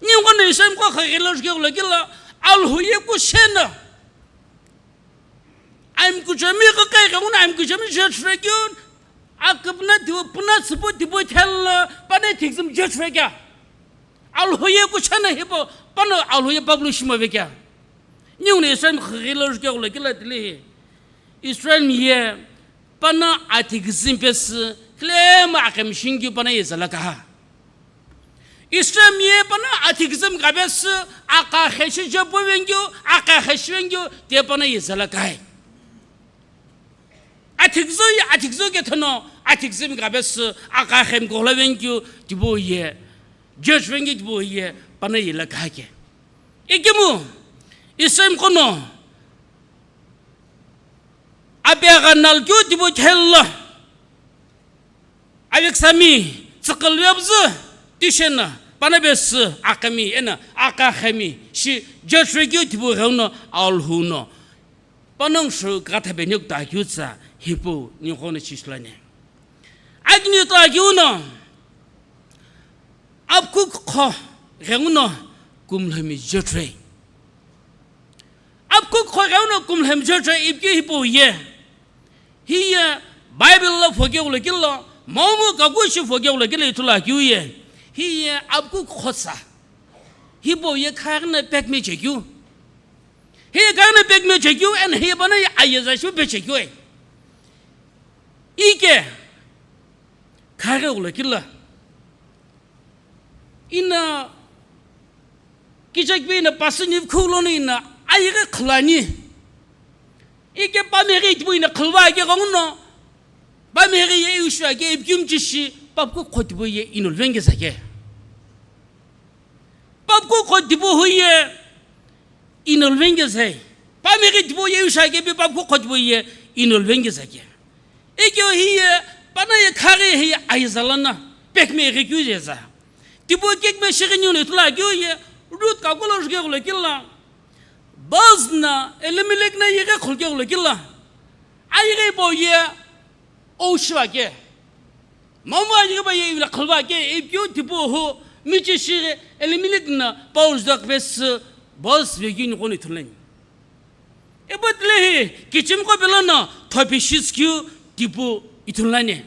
Ninguno Israel mko khaghi lo shiki ghulo kelo, Alhou ye kusheno. Aimkuchomi ghikai ghenguno aimkuchomi judge ve keu, aküpuna tipu, puna tsüpu tipu thelo, panongu thiküzümi judge ve kea. Alhou ye kusheno hipau, panongu Alhou ye public shimo ve kea. Ninguno Israel mko khaghi lo shiki ghulo kelo tili hi. Israelmi ye, panongu athiküzümi pesü, claim aghimi shingikeu panongu ye zala kaha. Israelmi ye panongu athiküzümi kapesü, akha kheshi jepu vengikeu, akha kheshi vengikeu, tiye panongu ye zala kahai. Athiküzü ye, athiküzü kethono, athiküzümi kapesü, akha khemi kohla vengikeu, tipu ye, judge vengikeu tipu ye, panongu ye la kaha ke. Ikemu, Israel mko no, apegha nalu keu tipu thelo, aveksami, tsüghalo ve püsü, tishi no, panongu pesü, akhami, eno, akha khemi, shi judge ve keu tipu ghenguno, Alhou no. Panongu sho gha thabeni kuta keu tsa, hipau ninguno shi shilani. Akini ta keu no, Apkuk kho ghenguno kumlhemi judge ve. Apkuk kho ghenguno kumlhemi judge ve ipikeu hipau ye. Hi ye Bible lo phoke ghulo kelo, momu kaku shi phoke ghulo kelo ithulu akeu ye. Hi ye Apkuk kho tsa. Hipau ye khaghi no pekme chekeu. Hi ye khaghi no pekme chekeu, eno hi ye panongu ye ayeza shi pechekeu e. Ike, khaghi ghulo kelo. Ino, kichekpe ino pasü ni khou lono ino, ayeghi khulani. Ike pameghi tipau ino khuluva ake ghenguno, pameghi ye iu shiva ake ipikimichi shi, papu kukho tipau ye ino luvengeza ake. Papu kukho tipau hu ye ino luvengeza. Pameghi tipau ye iu shiva ake pi papu kukho tipau ye ino luvengeza ake. Ikeu hiye, pana ye khaghi hiye ayiza lana, pekme ighi keu yeza. Tipau kekme shighi niu no ithulu akeu ye, Ruth kakulo jukeghulo kila. Boaz na Elimelek na yeghi khulukeghulo kila. Ayeghi pau ye, ou shiva ke. Mamu ayeghi pau ye ivila khuluva ke, ipikeu tipau hu, michi shighi Elimelek na pau judak pesi Boaz vekeu niqo no ithulu nani. Ipu tilehi kichimiqo pelono thopi shitskeu tipau ithulu nani.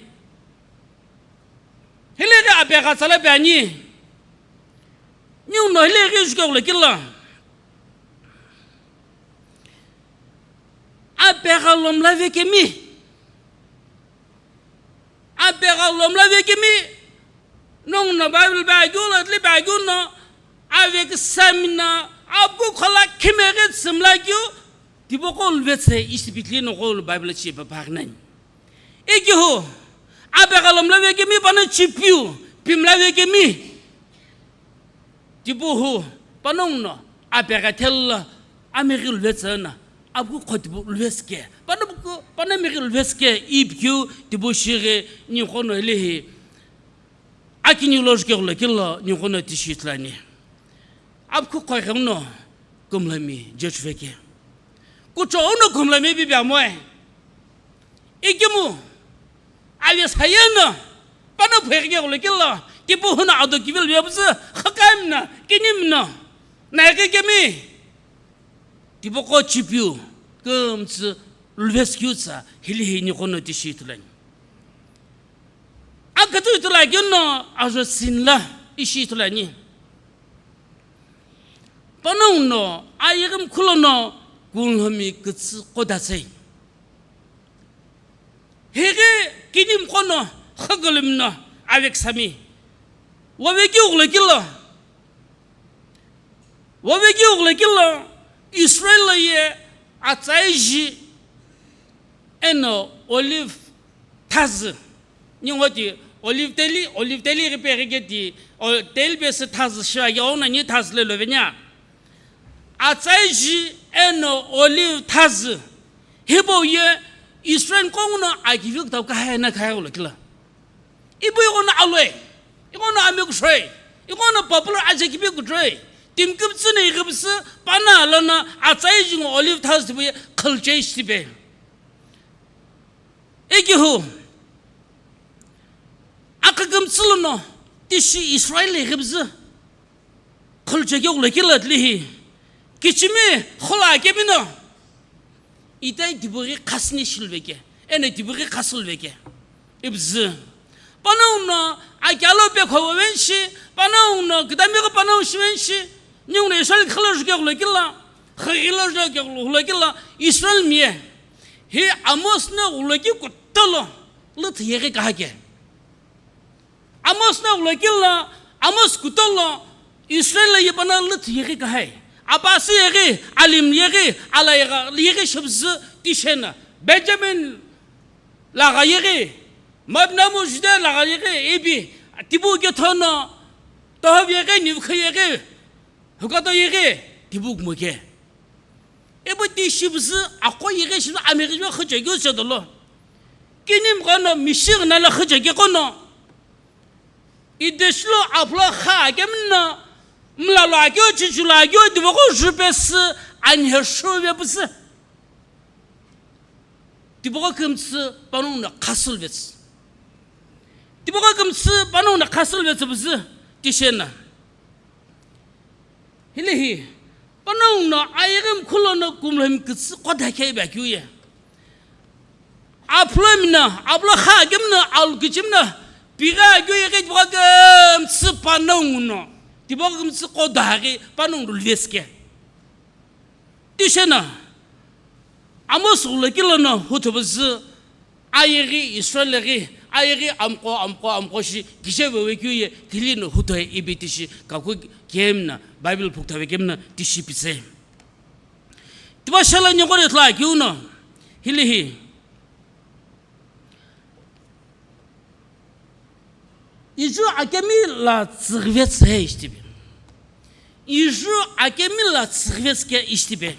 Hileghi apegha tsala pe ani. Niu no hileghi jukeghulo kila. Apegha lomla vekemi. Apegha lomla vekemi, nongu no Bible pe akeu lo, tile pe akeu no, avekisami na, apu kukho la khimeghi tsümla keu, tipau qo luvetsü ishi pi tile noqo lo Bible chipe paghi nani. Ikeu hu, apegha lomla vekemi, pana chipiu, pimla vekemi. Tipau hu, panongu no, apegha thelu lo, ameghi luvetsü na, apu kukho tipau luvesü ke. Pana puku, pana meghi luvesü ke, ipikeu tipau shighi niqo no hilehi. Akiniu lo jukeghulo kila niqo no tishi ithulu ani. Apu kukho ghenguno, kumlami, judge veke. Kuchou no kumlami pipi amoe. Ikemu, aye saye no, pana pheghi keghulo kila, tipau hu no ado kivi luve püzü, khakami no, kinimi no, naighi kemi, tipau qo chipiu, kümtsü, luvesü keu tsa, hilehi niqo no tishi ithulu ani. Akütsü ithulu akeu no, ajo sinla, ishi ithulu ani. Panongu no, ayeghi mkhu lono, kunlhomi kütsü qo datsei. Heghi kinimi qo no, khakülümi no, avekisami. Wavekeu ghulo kila. Wavekeu ghulo kila, Israel lo ye atsaiji eno olive thazü. Ningu ti olive teli, olive teli ghi peghi ke ti, o, teli pesi thazü shiva ke, ono ni thazü le luveni. Atsaiji eno olive thazü. Hipau ye Israel kongu no akiviu kütau kahai na kahai ghulo kila. Ipu ighono aloi, ighono amekushoi, ighono popular ajakipi kutroi, timi kümtsü no ighipüsü, pana lono atsaiji ngo olive thazü tipau ye khulchei shi tipe. Ikeu hu, akha kümtsü lono, tishi Israel ighipüsü. Khulchekeu ghulo kila tilehi. Kichimi khula kemi no. Itai tipau ghi khasüni shi luveke. Eno tipau ghi khasü luveke. Ipüzü. Panongu no, akelo pekho veni shi, panongu no, kütami ghi panongu shi veni shi, ningu no Israel khilo jukeghulo kila, khilo jukeghulo kila, Israel miye. Hi Amos no ghuloki kutolo, lüthü yeghi kahake. Amos no ghuloki lo, Amos kutolo, Israel lo ye pana lüthü yeghi kahai. Apasi yeghi, alim yeghi, alayegha yeghi shipüzü tishena. Benjamin lagha yeghi, Mabnamu Juda lagha yeghi, ipi, tipau kethono, tohov yeghi, nivkhu yeghi, hukato yeghi, tipau kumoke. Ipu ti shipüzü, aqo yeghi shipüzü, ameghi shipüzü khüchekeu che dolo. Kinimi qo no, mishi ghi nalo khücheke qo no. Ideshilo aphulo kha akemi no, mlalo akeu, chichilo akeu, tipaqo jupesü, anhe shuve püsü. Tipaqo kümtsü, panongu no khasü luvetsü. Tipaqo kümtsü, panongu no khasü luvetsü püzü, tishena. Hilehi, panongu no ayeghi mkhu lono kumlomi kütsü qo dakhe ipi akeu ye. Aphulomi no, aphulo kha akemi no, alu kichimi no, pigha akeu yeghi tipaqo kümtsü panongu no. Tipaqo kümtsü qo daghi panongu no luvesü ke. Tishena, Amos ghuloki lono huthu püzü, ayeghi Israel ghi, ayeghi amqo, amqo, amqo shi, kije vewekeu ye, tili no huthu ipi tishi, kaku kemi no, Bible phukutha vekemi no, tishi püzü. Tipau shala niqo no ithulu akeu no, Hilihi. Iju akemi la tsüghüve tsühe ishitipe. Iju akemi la tsüghüve tsüke ishitipe.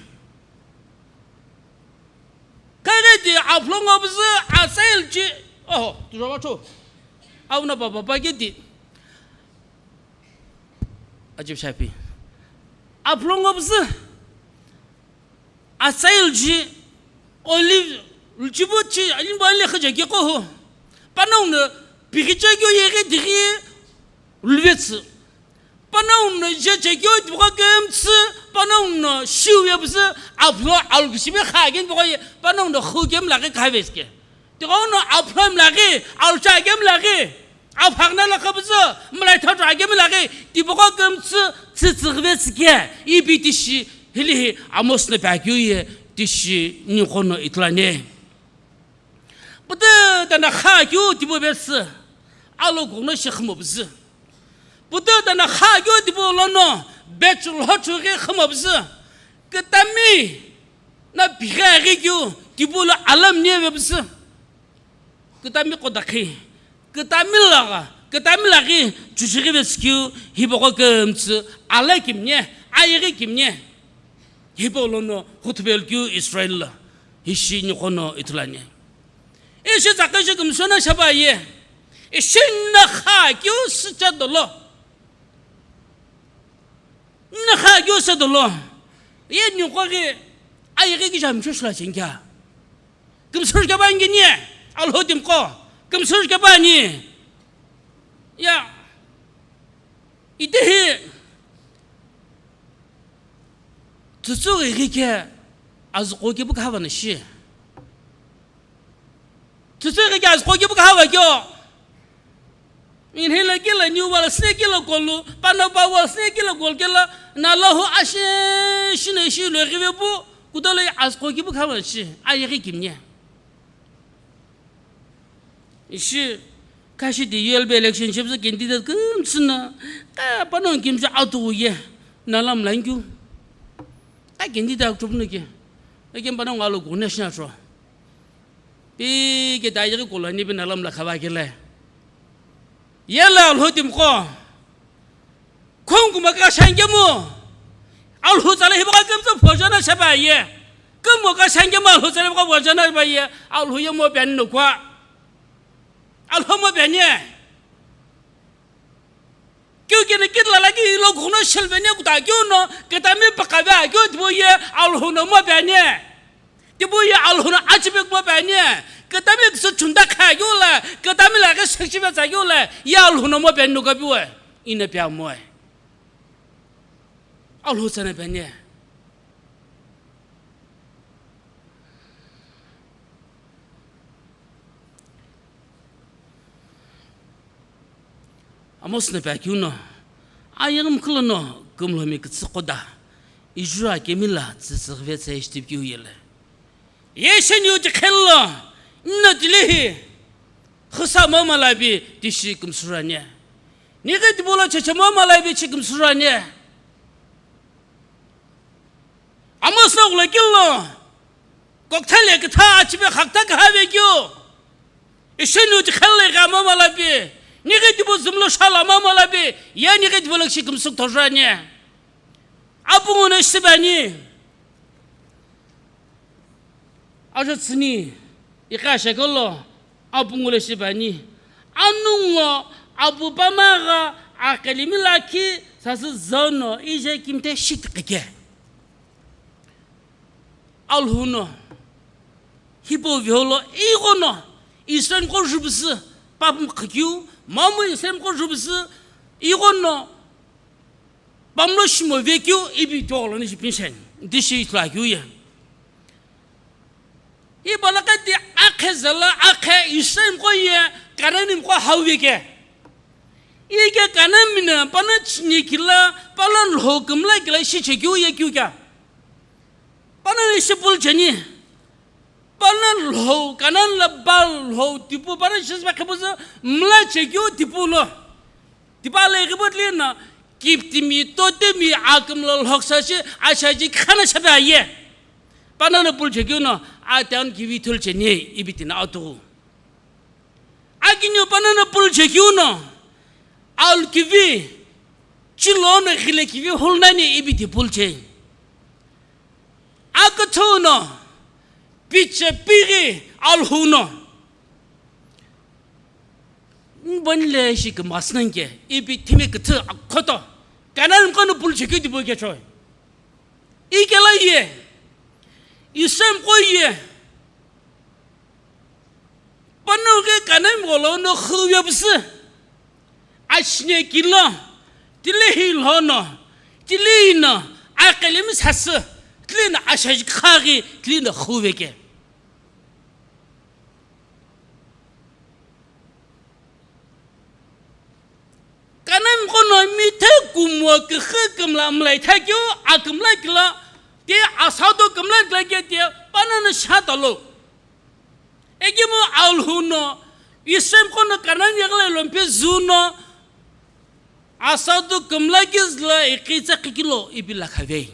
Kaghi di aphulongo püzü asail chi. Oho, tujoba cho. Auna baba pake di. Ajib shapi. Aphulongo püzü. Asail ji olive luchibu chi alimbo ale khaja ke kohu. Panongu no pighicha kyo yeghi dighi luvetsü. Panongu no je che kyo tipho kemtsü, panongu no shiu ye püzü, aphulo alukishibe kha gen tipho ye, panongu no khu kem laghi khaveske. Tighenguno aphulo mlaghi, alucha kem laghi, aphagna la khabüzü, mlai thatu akemi laghi, tipho kemtsü, tsütsüghüve tsüke, ipi tishi, hilihi Amos no pekeu ye, tishi niqono ithulu ani. Pütüta no kha keu tipho vesü, alo kughuno shi khümopüzü. Pütüta no kha keu tipho lono, bechul hochughi khümopüzü. Kütami, no pighi aghi keu, tipho lo alam niye vepüzü. Kütami qo dakhi, kütami lagha, kütami laghi chuchughi vetsü keu, hipaqo kümtsü, ala kimne, ayeghi kimne. Hipau lono huthuvelu keu Israel lo, hishi niqono ithulu ani. Ishi tsakhi shi kümsüna shapa ye, ishi nakha keu sücha dolo. Nakha keu sü dolo. Ye niqo ghi, ayeghi kije mchushu la chengkya. Kümsüzü kepani kini, Alhou timiqo, kümsüzü kepani. Ya, itehi, tsütsü ghi ke, azüqo kepu khava na shi. Tsütsü ghi ke azüqo kepu khava kyo. Inhila kila new wall sne kila kolu, panapa wall sne kila kolu kila, na Alhou ashe shine shi lo ghive pu, kudolo azüqo kepu khava shi, ayeghi kimne. Ishi, kashi di U L B election shepüzü candidate kümtsü na, ka panongu kimsü atu ye, nalam langkyu. Ka candidate akutupno ke, eken panongu alo kughuno shi na tro. Pi ke ta yeghi kolani pi nalam la khava kele. Yela Alhou timiqo. Khongu mo ka shangemu. Alhou tsala hipaqo kümtsü phojana shapa ye. Kümmo ka shangemu Alhou tsala hipaqo phojana shapa ye. Alhou ye mo piani no kwa. Alhou mo piani. Keu keno kitila lagi ilo kughuno shilveni kuta keu no, kütami paqave keu tipau ye Alhou no mo piani. Tipau ye Alhou no achipe kumo piani. Kütami küsü chunda kha keu la, kütami laghi shakchive tsa keu la, ye Alhou no mo piani no kapiwe. Ina piamoe. Alhou tsana piani. Amos no pekeu no, ayeghi mkhulo no kümlomi kütsü qoda, iju akemi la tsütsüghüve tsühe shitipikeu yele. Ye sheniu tikhelo, nno tilehi, khüsa mama labi tishi kümsürani. Nighi tipau lo cheche mama labi chi kümsürani. Amos no ghulokilo, kokthale kütha achibe khakta kahave keu. Ishenu tikhelle gha mama labi. Nighi tipau zümlo shala mama labi. Ye nighi tipau lo shi kümsük thojani. Apungu no shibani. Ajo tsüni, iqa shekolo, apungu lo shibani. Anungo, apu pamagha, aqelimi lakhi, sasü zono, ije kimte shitqike. Alhou no, hipau viholo, ighono, Israel mqo jubusü, papu mqhikeu, mamu Israel mqo jubusü, ighono, pamlo shimo vekeu ipi tolo ni shi pinsheni, dishi ithulu akeu ye. Ibalakati akhe zala akhe Israel mqo ye Kanani mqo hau veke. Ike Kanani mina pana chini kila, pana lho kümla kila shi chekeu ye keu kya. Pana ni shipul cheni. Pana lhou, Kanani la ba lhou tipu, pana shisba khipuzu mla chekeu tipu lo. Tipa le ghibutli na, kiptimi, totimi, akümlo lhoksa shi, ashaji khana shabe aye. Panano pulu chekeu no, a town kivi ithulu cheni ipi tino atughu. Akiniu panano pulu chekeu no, alu kivi, chilono ghile kivi hulu nani ipi ti pulu che. Aküthü no, piche pighi Alhou no. Mbonile shi kümsü nani ke, ipi thimi küthü akhoto. Kanan kono pulu chekeu tipau kechoi. Ikela ye, Isem ko ye, panongu ghi Kanan gholo no khuve pusu. Achine kilo, tili hi lono, tili no, akelemi sasü, tili no ashaji khaghi, tili no khuve ke. Kanan kono mithe kumo küxü kümla mlai thakeu akümla kila, ti asado kümla kila ke ti panano shatalo. Ikemu Alhou no, Isem kono Kanan yegla lompe zu no, asado kümla kizla ikitsa kikilo ipi lakhave.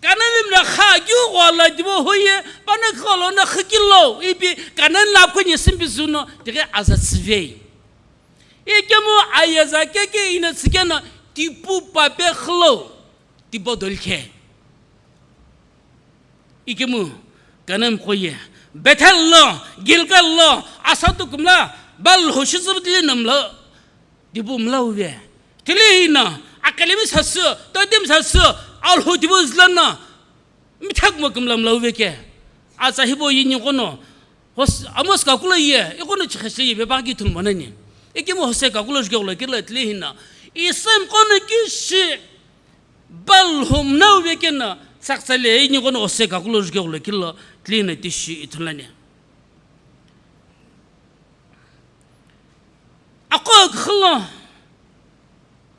Kanan limna kha keu ghola dibo hoye, pana kholo na khikilo, ipi Kanan lapkho ni simbi zu no, tighi aza tsüve. Ikemu ayeza keke ina tsikena, tipu pape khilo, tibo dolkhe. Ikemu Kanan koye, Bethel lo, Gilgal lo, asado kümla, Baal hoshi zubtili namlo, Dipu mlauve. Tili hina, akelemi sasü, todim sasü, Alhou dipu zlana, mithak mo kümla mlauve ke. Atsa hipau ye ninguno, hos-, Amos kakulo ye, ikono chikheshe ye, bebaki thulmo nani. Ikemu Hosea kakulo jukeghulo kila tili hina. Isem kono kishi, Baal homnauve kena, saktsale, ninguno Hosea kakulo jukeghulo kila tili hina tishi ithulani. Aqo küxü lo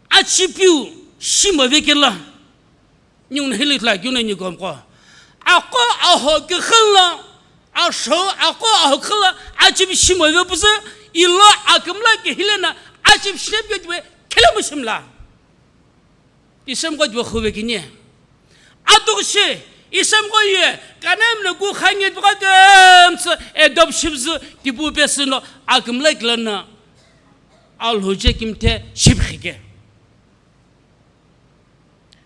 achipiu shimove kela. Ninguno hili ithulu akeu no nikomqo. Aqo aho küxü lo, asho, aqo aho küxü lo achipiu shimove pusu, ilo akümla kihile na achipiu shimove kela mu shimla. Isem ko dibo khuve kini. Atuxi, Isem ko ye, Kanan no ku khanye tuka kemtsü, adoption zü, tipu pesü no, akümla kila na, Alhou je kimthe, shipkhike.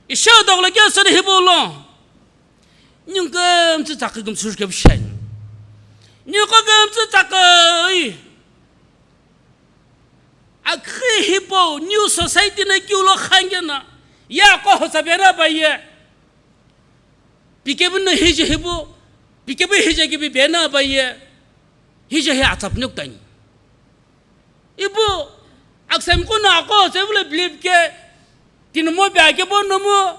Isha dogla kya sari hipau lo. Ningu kemtsü tsakhi kümsü ke bishai. Ningu kemtsü tsakhi. Akhi hipau new society na kiu lo khangena, ya ko hosa bena ba ye. Pikebu no hije hipu, pikebu hije kibi bena ba ye. Hije hi atsap nuk tani. Ipu, aksem ko na ko se vule blip ke, tinomo ba ke bo nomo,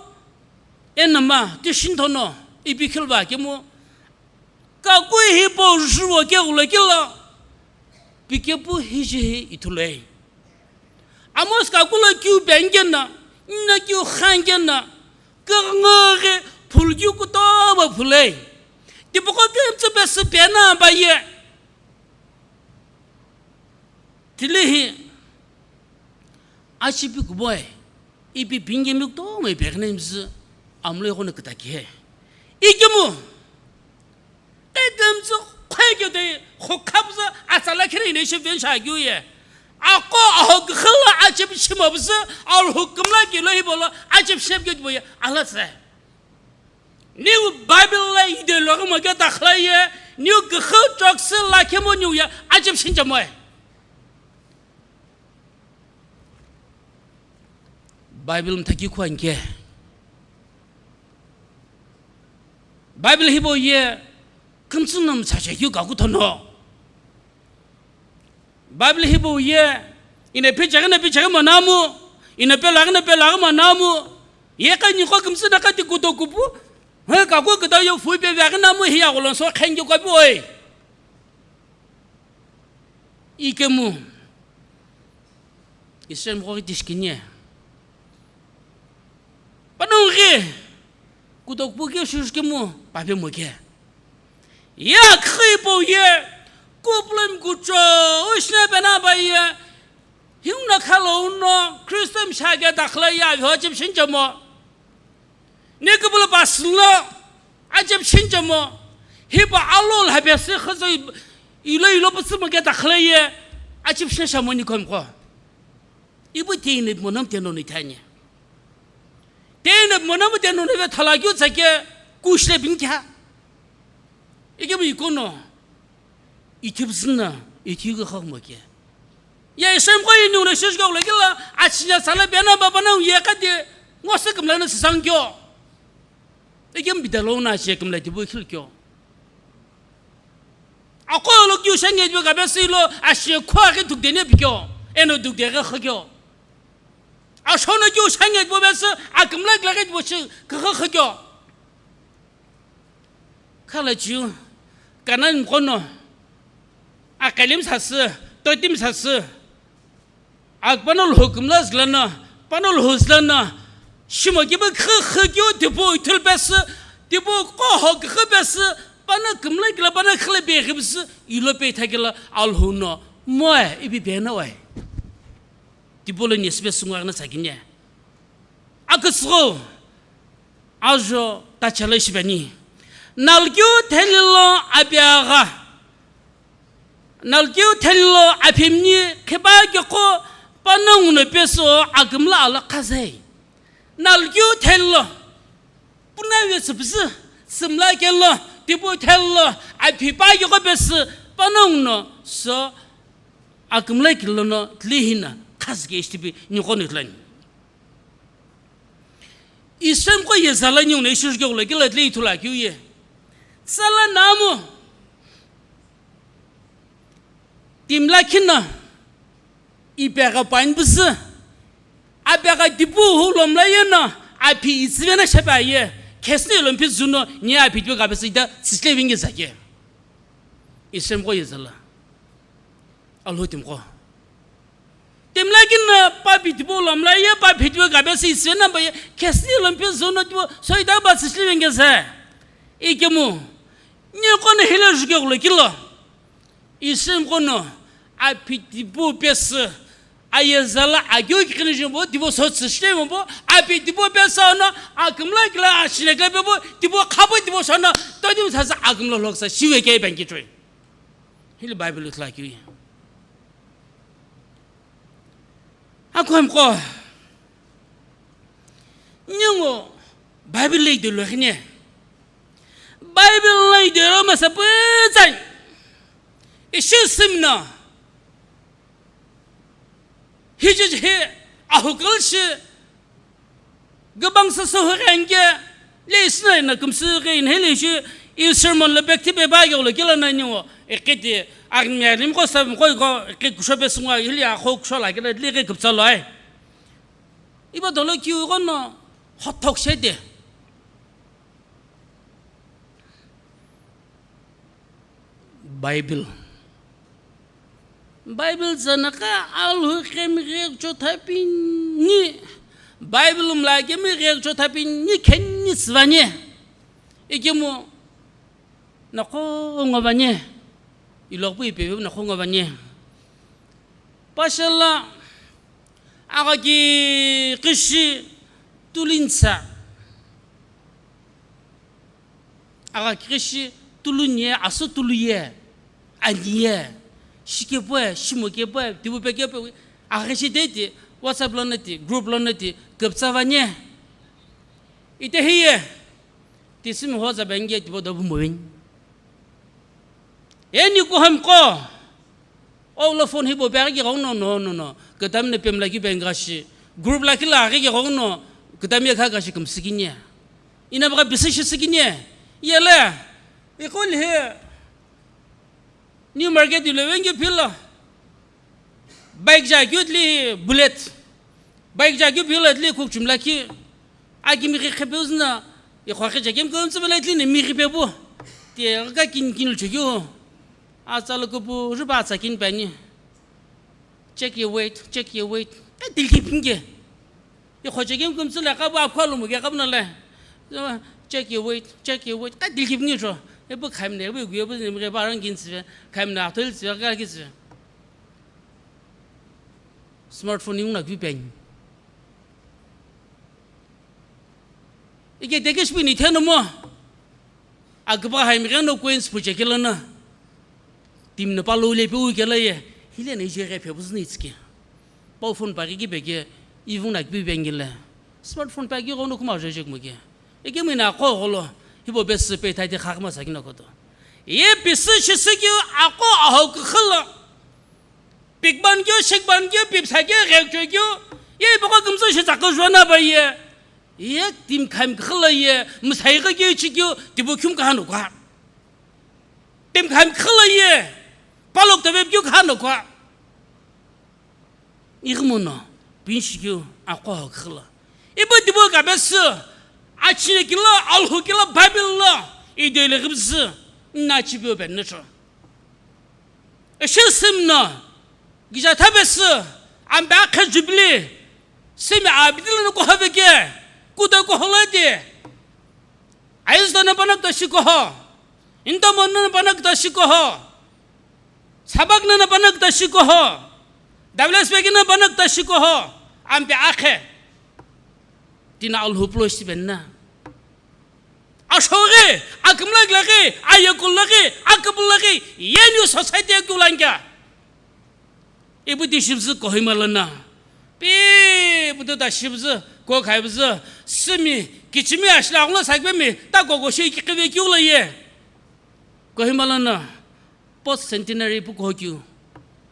enama, ti shin thono, ipi khilba ke mo. Kakui hipau juwo keghulo kila, pikepu hije hi ithuloi. Amos kakulo kiu bengena, nna kiu khangena, kagngoghi phulu kiu kutomo phuloi. Tipaqo kemtsü pesü pena ba ye. Tili hi, achipiu kuboe, ipi pingemi kutomo ipi ghina imzü, amlo ighono kütaki he. Ikemu, kemtsü khwekeu de, khokha püzü, atsala khire ine shi vensha keu ye. Aqo aho küxü lo achipiu shimo püzü, Alhou kümla kilo hipau lo, achipiu shimkeu bo ye, ala tse. Niu Bible la ideology mo ke takhla ye, niu küxü chokse la kemo niu ye, achipiu shinche moe. Bible mthaki khuanke. Bible hipau ye, kümtsü no mtsa chekeu kaku thono. Bible hipau ye, ina pe chaghi na pe chaghi manamu, ina pe laghi na pe laghi manamu, ye ka niqo kümtsü na ka ti kuto kupu, he kaku küta yo fui pe vaghi namu hi ya gholonso khenge kopi oi. Ikemu, Israel mqo ghi tishikini. Panongu ghi, kuto kupu ke shushikemu, pape mo ke. Ye akhi hipau ye, kuplem kucho, ushne bena ba ye, himna khalo uno, Christian shage dakhla ye, avi ho chim shinchamo. Ne kupulo paslo, Achepu shinichemo, hipau alo lhapesü khüzü ilo ilo pütsü mo keta khüle ye, achepu shini shamo ni khomqo. Ipu teinhepimo nomu tenono ithani. Teinhepimo nomu tenono ive thalakeu tsake kushile pinkha. Ikemu ikono, ithipüzü na, ithiku khakmo ke. Ya Israel qo yeni ule shishi gau le kila, achinya sala bena baba na ye kadi, ngose kümla na sisang kyo. Ikemu bidalo na che kümla tibu khil kyo. Aqo lo kyu shange tibu gabe silo, ashe khwa ke duk dene bikyo, eno duk dege khakyo. Ashono kyu shange tibu bese, akümla gla ke tibu shi, khakha khakyo. Khalachiu, Kanan mqono, aqalim sasü, totim sasü, ak pano lhukümla zlana, pano lhuzlana, shimo kiba khü khü kyo tipo ithul pesü, tipo qoho khü pesü, pano kümla kila pano khüle be khibsü, ilo pe thakila alhuno, moe, ibi bena oe. Tipo lo nyesbe sungwa na sakinya. Aküsüghü, ajo tachalo shibani. Nalkeu thelilo apiagha. Nalkeu thelilo aphimni khipa keko panonguno peso akümla ala khazei. Nalkeu thelilo. Punawe tsüpüzü, sümla kelo, tipo thelilo, aphipa keko peso panonguno so akümla kilono tlihina khazike ishtipi niqo nitlani. Israel qo ye zala ningu na ishi jukegula kila tle ithulu akeu ye. Tsala namu. Timla khina. Ipegha pani püzü. Apegha tipu hu lomla yena. Aphi itsüvena shepa ye. Khesni lompi zuno. Ni aphi tipu gabesi ita. Tsisle vingi zake. Israel qo ye zala. Alhou timiqo. Timlakina pa phitipu lomla ye pa phitipu gabesi isi namba ye khesni lompi zono tipu soita ba sisli vengese. Ikemu. Ni kono hile juke gulo kilo. Isim kono a phitipu pesi. Aye zala agyo kikini jimbo tipu so sisli vengbo a phitipu pesi ono akimla kila ashile kile pepu tipu khapu tipu sono to tipu sasa akimla loksa shiwe ke banki troi. Hili Bible ithulu akeu ye. Akhomi qo. Ningu Bible lo idelo khine. Bible lo idelo masa pütsani. Ishi simna. Hiji hi ahukal shi. Gabang sa so henge le isna na kumsu ge in hele shi in sermon le bekti be ba yo le kila na ni wo. Ekiti armi alim ko sa ko ko ekit kusho be sungwa hili a ko kusho la kila le ke kupsa lo ai. Iba dolo ki u no hotok she de. Bible. Bible zanaka alhu kemi ghe chotha pini. Bible mla kemi ghe chotha pini khenni svani. Ikemu nako ngobani. Ilokpu ipe nako ngobani. Pashala aga ki kishi tulinsa. Aga kishi tulu nye, asu tulu ye, ani ye, shike poe, shimo ke poe, tibu pe ke poe, aga kishi de ti, WhatsApp lo nati, group lo nati, kupsa vanye. Ite hiye, tisimi hoza benge tibo dobu moin. Eni kuham ko, Ola phone hibo bag ki gong no, no, no, no. Katam ne pem lagi bang gashi. Group lagi la ki gong no. Katam ya kha gashi kum sikinya. Ina baga bisi shi sikinya. Yele. Ikol he. New market le wengi pila. Bike ja gyut li bullet. Bike ja gyut bullet li kuk chum laki. Aki mi khe phe uzna. Ikho khe ja kem kum tsubela itli ne mi khe phe bu. Te ka kin kin lu chugyu. Atsa lo kupu riba atsa kin pani. Check your weight, check your weight. Ka dilki pinge. Ye khoche game kum tsule ka ba khwa lo mu ge ka bna le. Check your weight, check your weight. Ka dilki pinge cho. E bu khaim ne, bu gu bu ne, ba rang kin tsve. Khaim na thol tsve ka ki tsve. Smartphone yung na gvi pani. Ike dekesh bini theno mo. Aküpa haimighe no coins puchekelo no, timi no pa lo le pe u kelo ye, hile no ije ghe phe buzü no itsike. Pau phone pa ghi kipe ke, ivung na kipi bengile. Smartphone pa ghi ghono kuma joje kumuke. Ike mina ko golo, hibo besi pe thai de khakma sakino koto. Ye bisi shisi keu ako aho kukhilo. Pikban keu, shikban keu, pipsa keu, ghekcho keu. Ye ibo ko kumzo shi tsako jona ba ye. Ye tim khaim kukhilo ye, musai ko keu chi keu, tibo khum kahano kwa. Tim khaim kukhilo ye, palok tebe keu kahano kwa. Ighi mono, pinshi keu, aqo ho kukhilo. Ibo tibo kabesü, achine kilo, alhu kilo, Bible lo, idele ghibzü, na chibiu ben nutro. Eshe sim no, gija thabesü, ambe akhe Jubilee, simi abidilo no kohove ke, kuda koholete. Ayizda no panak tashi koho, inda mon no panak tashi koho, sabak no panak tashi koho, dables begi no panak tashi koho, ambe akhe. Tina alhu ploshi benna. Ashoghi, akumlaghi, ayakullaghi, akabulaghi, yenu society akulangya. Ibu ti shibzü Kohima lana. Pi ibu ti ta shibzü, ko khaibzü, simi, kichimi ashla ngula sakbemi, ta koko shi kikive kiula ye. Kohima lana, post centenary pu ko kyu.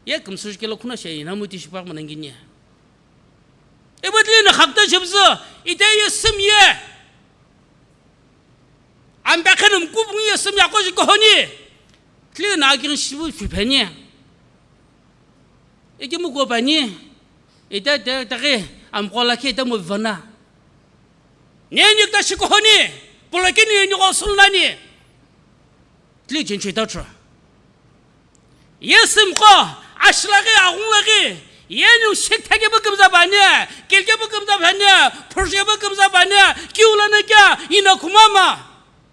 Ye kumsush kelo khuna shi, namu ti shipak mananginya. Ibu tili na khakta shibzü, ite ye sim ye. Ambe khenum kubung ye sim ya ko shi kohoni. Tili na akin shibu phiphenye. Ike mu ko pani. Ite te, te ke, am kola ke te mu vana. Ne ni ta shi kohoni. Pula ke ni ni ko sulnani. Tili chenche ta tra. Ye sim ko, ashlaghi, aghunglaghi, ye nu shik thage bu kumza bani, kilke bu kumza bani, phurje bu kumza bani, kiula na kya, ina kumama.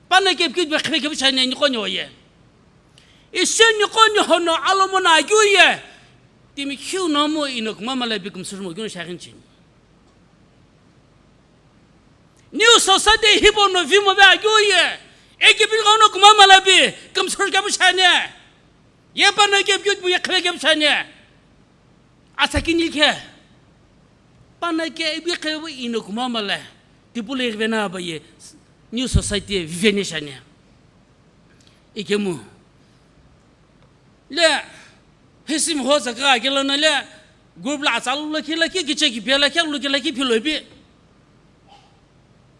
Pana ke kit be khebe ke chane ni ko nyoye. Ishe ni ko ni hono alomo na kyu ye. Timi kyu no mo ina kumama la bi kumsur mo kyu shagin chin. New society hibo no vimo be agyo ye. Eke bil gano kumama la bi, kumsur ke bu chane. Ye pana ke bu ye khale ke bu chane. Asa kini ke. Pana ke bi ke bu ino kumama la. Tipule vena ba ye. New society vene chane. Ikemu. Le, hisi mho zaka kelo na le, group la atsa lu ki la ki kiche ki pela ki lu ki la ki philo bi.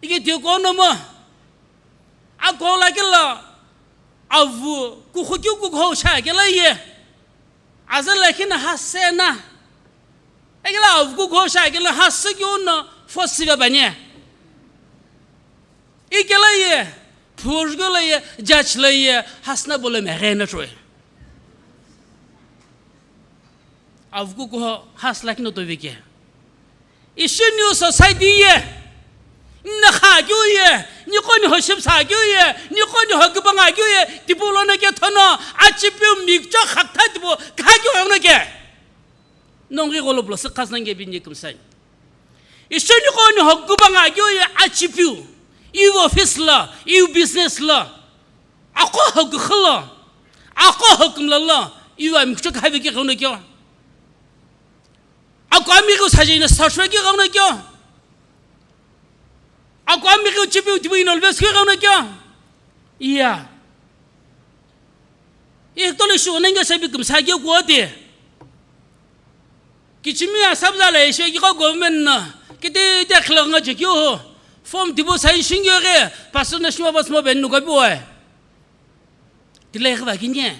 Ike te ko no mo. A ko la ki la, avu, ku khu ki ku ho sha ke la ye. Aza la ki na ha se na. Ike la avu ku ho sha ke la ha se ki no, fo si ga ba nye. Ike la ye, phur go la ye, judge la ye, hasna bole me ghe na troye. Avuku ko has la kino to vike. Ishe new society ye. Na kha kyu ye, ni ko ni ho shim sa kyu ye, ni ko ni ho gibanga kyu ye, tipu lo na ke thono, achipiu mikcho khakta tipu, kha kyu yo na ke. Nongi golo blo se khas nange bi ni kumsai. Ishe ni ko ni ho gibanga kyu ye, achipiu. Iu office la, iu business la. Aqo hokukhilo, aqo hokumlalo, iwa mikcho kahave ki ghauna kyo. Ako ami ko saje ina sashwe ki ghauna kyo. Ako ami ko chipi utibu ina olves ki ghauna kyo. Iya. Iktole shu nenge sabi kumsa kyo kuote. Kichimi asabza la ishe ki ko government na, kiti te khlo nga je kyo ho. Form tibo sign shingyo ge, pastor na shima bas mo ben nu ko bi wai. Tile ge ba kinye.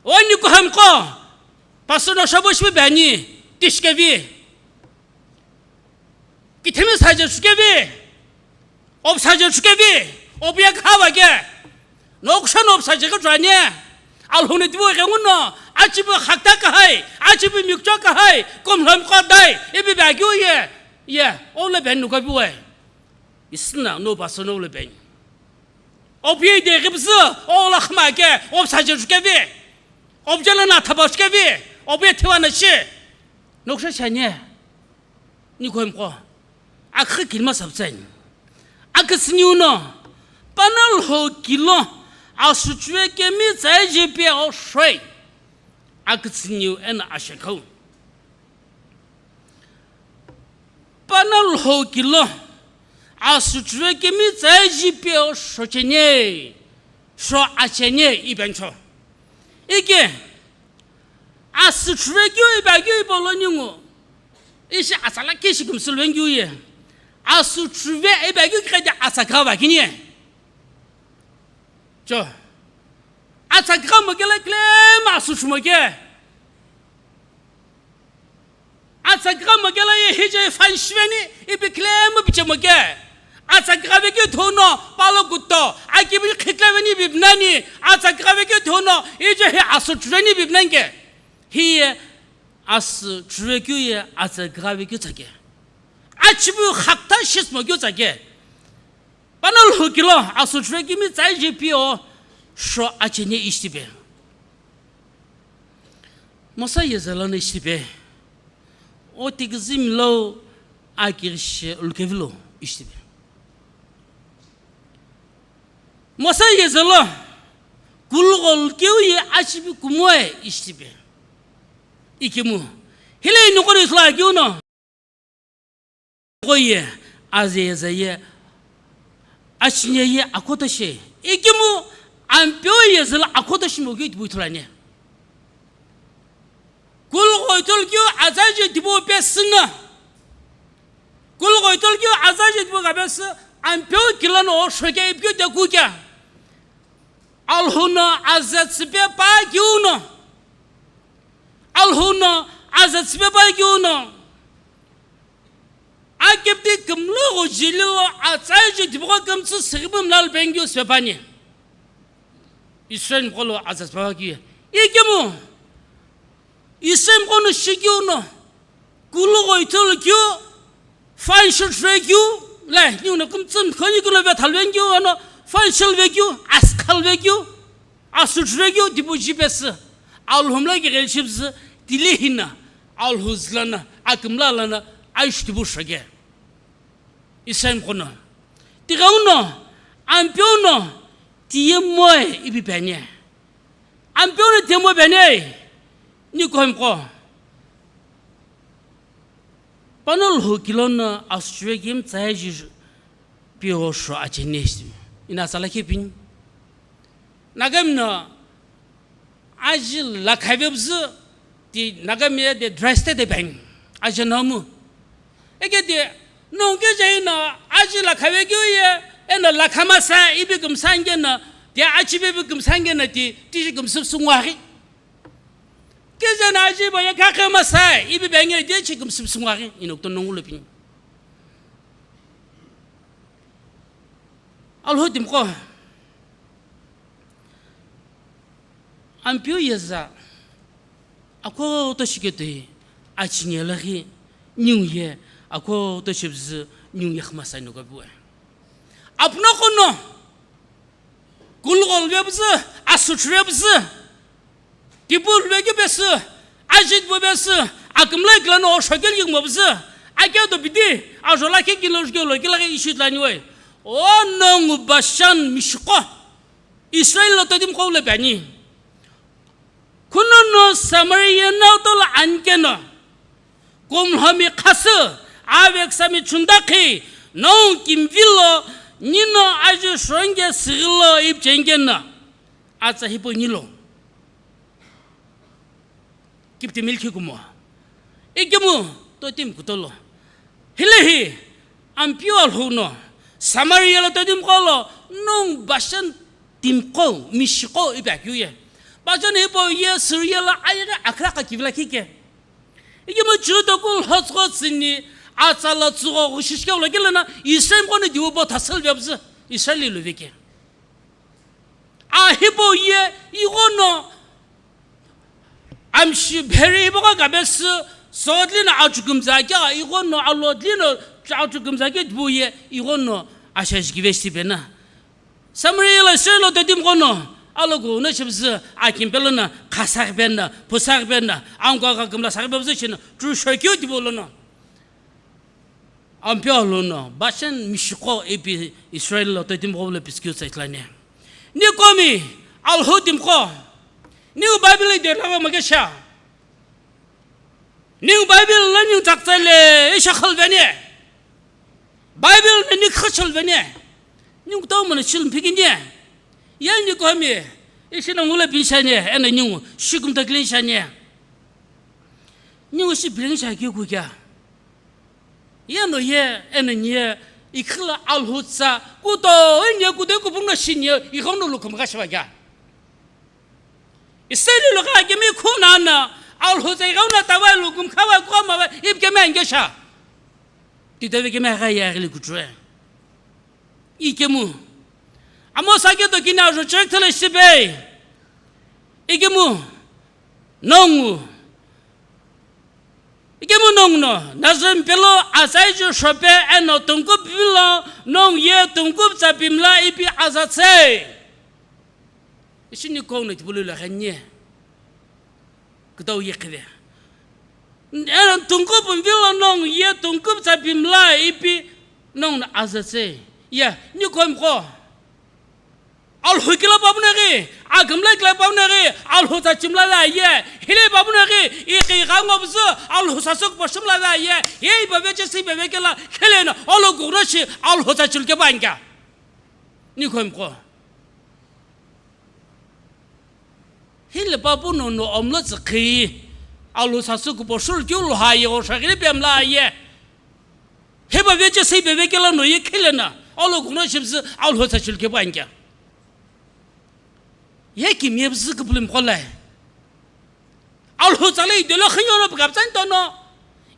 O ni ko ham ko, pastor na shabo shima bani, tishkevi. Kithimi saje shukevi. Ob saje chukevi, ob ye khawa ke. Nokshan ob saje ke chwani. Alhuni tibo ke nguno, achibi khakta kahai, achibi mikcho kahai, komlham khodai, ibi ba kyu ye. Ye, ole ben nuka biwe. Isna no baso no le ben. Ob ye de gibzu, ola khma ke, ob saje chukevi. Ob jala na thaba chukevi, ob ye thiwa na shi. Noksha chanye. Nikhom ko, akhi kilma sabtsen. Akhi siniu no, Panongu kilo asüchüve kemi tsaiji peo shoi. Akütsüniu eno ashekhau. Panongu kilo asüchüve kemi tsaiji peo shochenie, sho achenie ibencho. Ike asüchüve keu ibe keu ipolo ningu. Ishi atsala kishi kümsülve keu ye. Asüchüve ibe keu kikadi atsa kava kini ye. Cho. Atsa kika mokela claim asüchü moke. Atsa kika mokela ye hije fan shiveni ipi claim biche moke. Atsa kika vekeu thono palo kutto. Akibi khikla veni bibnani. Atsa kika vekeu thono ije hi asüchüveni bibnanke. Hi asüchüve keu ye atsa kika vekeu tsake. Achibu khakta shismo keu tsake. Panongu kilo asüchüve kemi tsaiji peo sho achenie ishitipe. Mosa yezelo no ishitipe. O tikizimi lo akirishe ulukevilo ishitipe. Mosa yezelo kulugho lukeu ye achibi kumoe ishitipe. Ikemu. Hile inokori sula keu no. Koye, azeye zeye, achineye akoto she. Ikemu ampeu yezüla akoto shimo keu tibu ithulani. Kulugho ithulu keu azaje tibu pesü na. Kulugho ithulu keu azaje tibu kapesü ampeu kilo no oshoke ipikeu te kukea. Alhou no aza tsüpe pa keu no. Alhou no aza tsüpe pa keu no. Akipti kümlüghü jeli lo atsaiji tipaqo kümtsü sükhipu mlalu pengikeu süpepani. Israel mqo lo aza tsüpe pa keu. Ikemu. Israel mqo no shikeu no. Kulugho ithulu keu, fan shutve keu, le, niu no kümtsü khoni kuno ve thalve keu, ano fan shilve keu, askhal ve keu, asutve keu, tipu jipesü. Alhou mla ki ghelshipsü, tile hina, Alhou zlana, akümla lana, aish tipu shake. Israel mqo no. Tighenguno, ampeu no, tiye moe ipi peni. Ampeu no tiye moe peni, ni kohimqo. Panongu kilo no asüchüve kemi tsaiji peo sho achenie shi. Ina tsala kepini. Nagami no aji lakha vepüzü ti Nagami ye de dry state de bang. Aji nomu. Eke de nongu ke jai no aji lakha vekeu ye, eno lakha masa ipi kümsangeno, de achive ipi kümsangeno ti, tishi kümsüpsü ngwaghi. Kije no aji bo ye kakhe masai, ipi bengiri de chi kümsüpsü ngwaghi, ino kuto nongu lupini. Alhou timqo. Ampeu yeza. Akoto shiketoi, achinye laghi, niu ye, akoto shipüzü, niu ye khmasai no kapue. Apuno kono. Kulugho luvepüzü, asüchü vepüzü, tipu luvekeu pesü, ajit pu pesü, akümla ikilano oshokel kikmo pesü, akedo pidi, ajola kekilo jukelo kila ke ishi tlaniwe. O nongu Bashan mishiqo, Israel lo todim qo lo bani. Kunono Samaria no tolo anikeno, kumlhomi khasü, aveksami chundakhi, nongu kimvilo, nino aji shonge sighilo ipchengeno, atsa hipau nilo. Kipti milkhi kumo. Ikemu, totim kutolo. Hilehi, Ampeu Alhou no, Samaria lo todim qo lo, nongu Bashan timqo, mishiqo ipi akeu ye. Bashan hipau ye, Syria lo ayeghi akhraqha kivila kike. Ikemu Juda kulhotsüqo tsüni, atsa lo tsüqo ghushishike ulo kile na, Israel mqo no diu bo thasülu vepüzü, Israel lo veke. A hipau ye, ighono, Amshi pheri iboka kapesü, sodli no achukumza kya, ighono alodli no achukumza kya tipu ye, ighono ashaji kive shitipena. Samaria lo Israel lo todim qo no, aloku no shipüzü, akimpelo no, khasaghi pena, pusaghi pena, angwa gha kümla saghi pepüzü shino, tu shokyo tipu lono. Ampeu Alhou no Bashan mishiqo ipi Israel lo totimi gholo pisükeu tsa ithulu ani. Nikomi Alhou timiqo, ningu Bible ide lava makesha. Ningu Bible lo ningu tsaktsale isha khalveni. Bible no ni khachal veni. Ningu tau mana chil mpikini. Ya nikomi, ishi na ngula bin shani, ena ningu shikum taklin shani. Ningu shi bring sha kyo kukya. Yeno ye, ena nye, ikhila Alhou tsa, kuto, enye kuto kupung na shinye, ikhono lukum kashwa kya. Israel lo ka kemi khuna na, Alhou tsa ikhono tawa lukum khawa kwa mawa, ip kemi angesha. Titawe kemi ha ya gili kutre. Ikemu. Amos ake to kina reject le shibe. Ikemu. Nongu. Ikemu nongu no, Nazareth pelo asai ju shope eno tungkup vilo, nongu ye tungkup tsapimla ipi azatse. Ishi nikomi no tipulu lo khanye. Kutau ye khile. Eno tungkup vilo nongu ye tungkup tsapimla ipi nongu no azatse. Ya, nikomi ko. Alhou kila babuneri, agamla kila babuneri, Alhou tsa chimla la ye, hile babuneri, iqi gangwa buzu, Alhou sasuk boshimla la ye, ye iba veche si bebe kila, khile no, olo gugno shi, Alhou tsa chilke bangya. Nikomi ko. Hile babu no no omlo tsikhi, Alhou sasuk boshul kyu lo ha ye, o shagile bemla ye. Heba veche sei bebe kela no ye khile na, olo kuno shibzi Alhou tsa chilke bangya. Ye kim ye bzi kupulim kolai. Alhou tsa le idelo khinyo no bgapsan tono.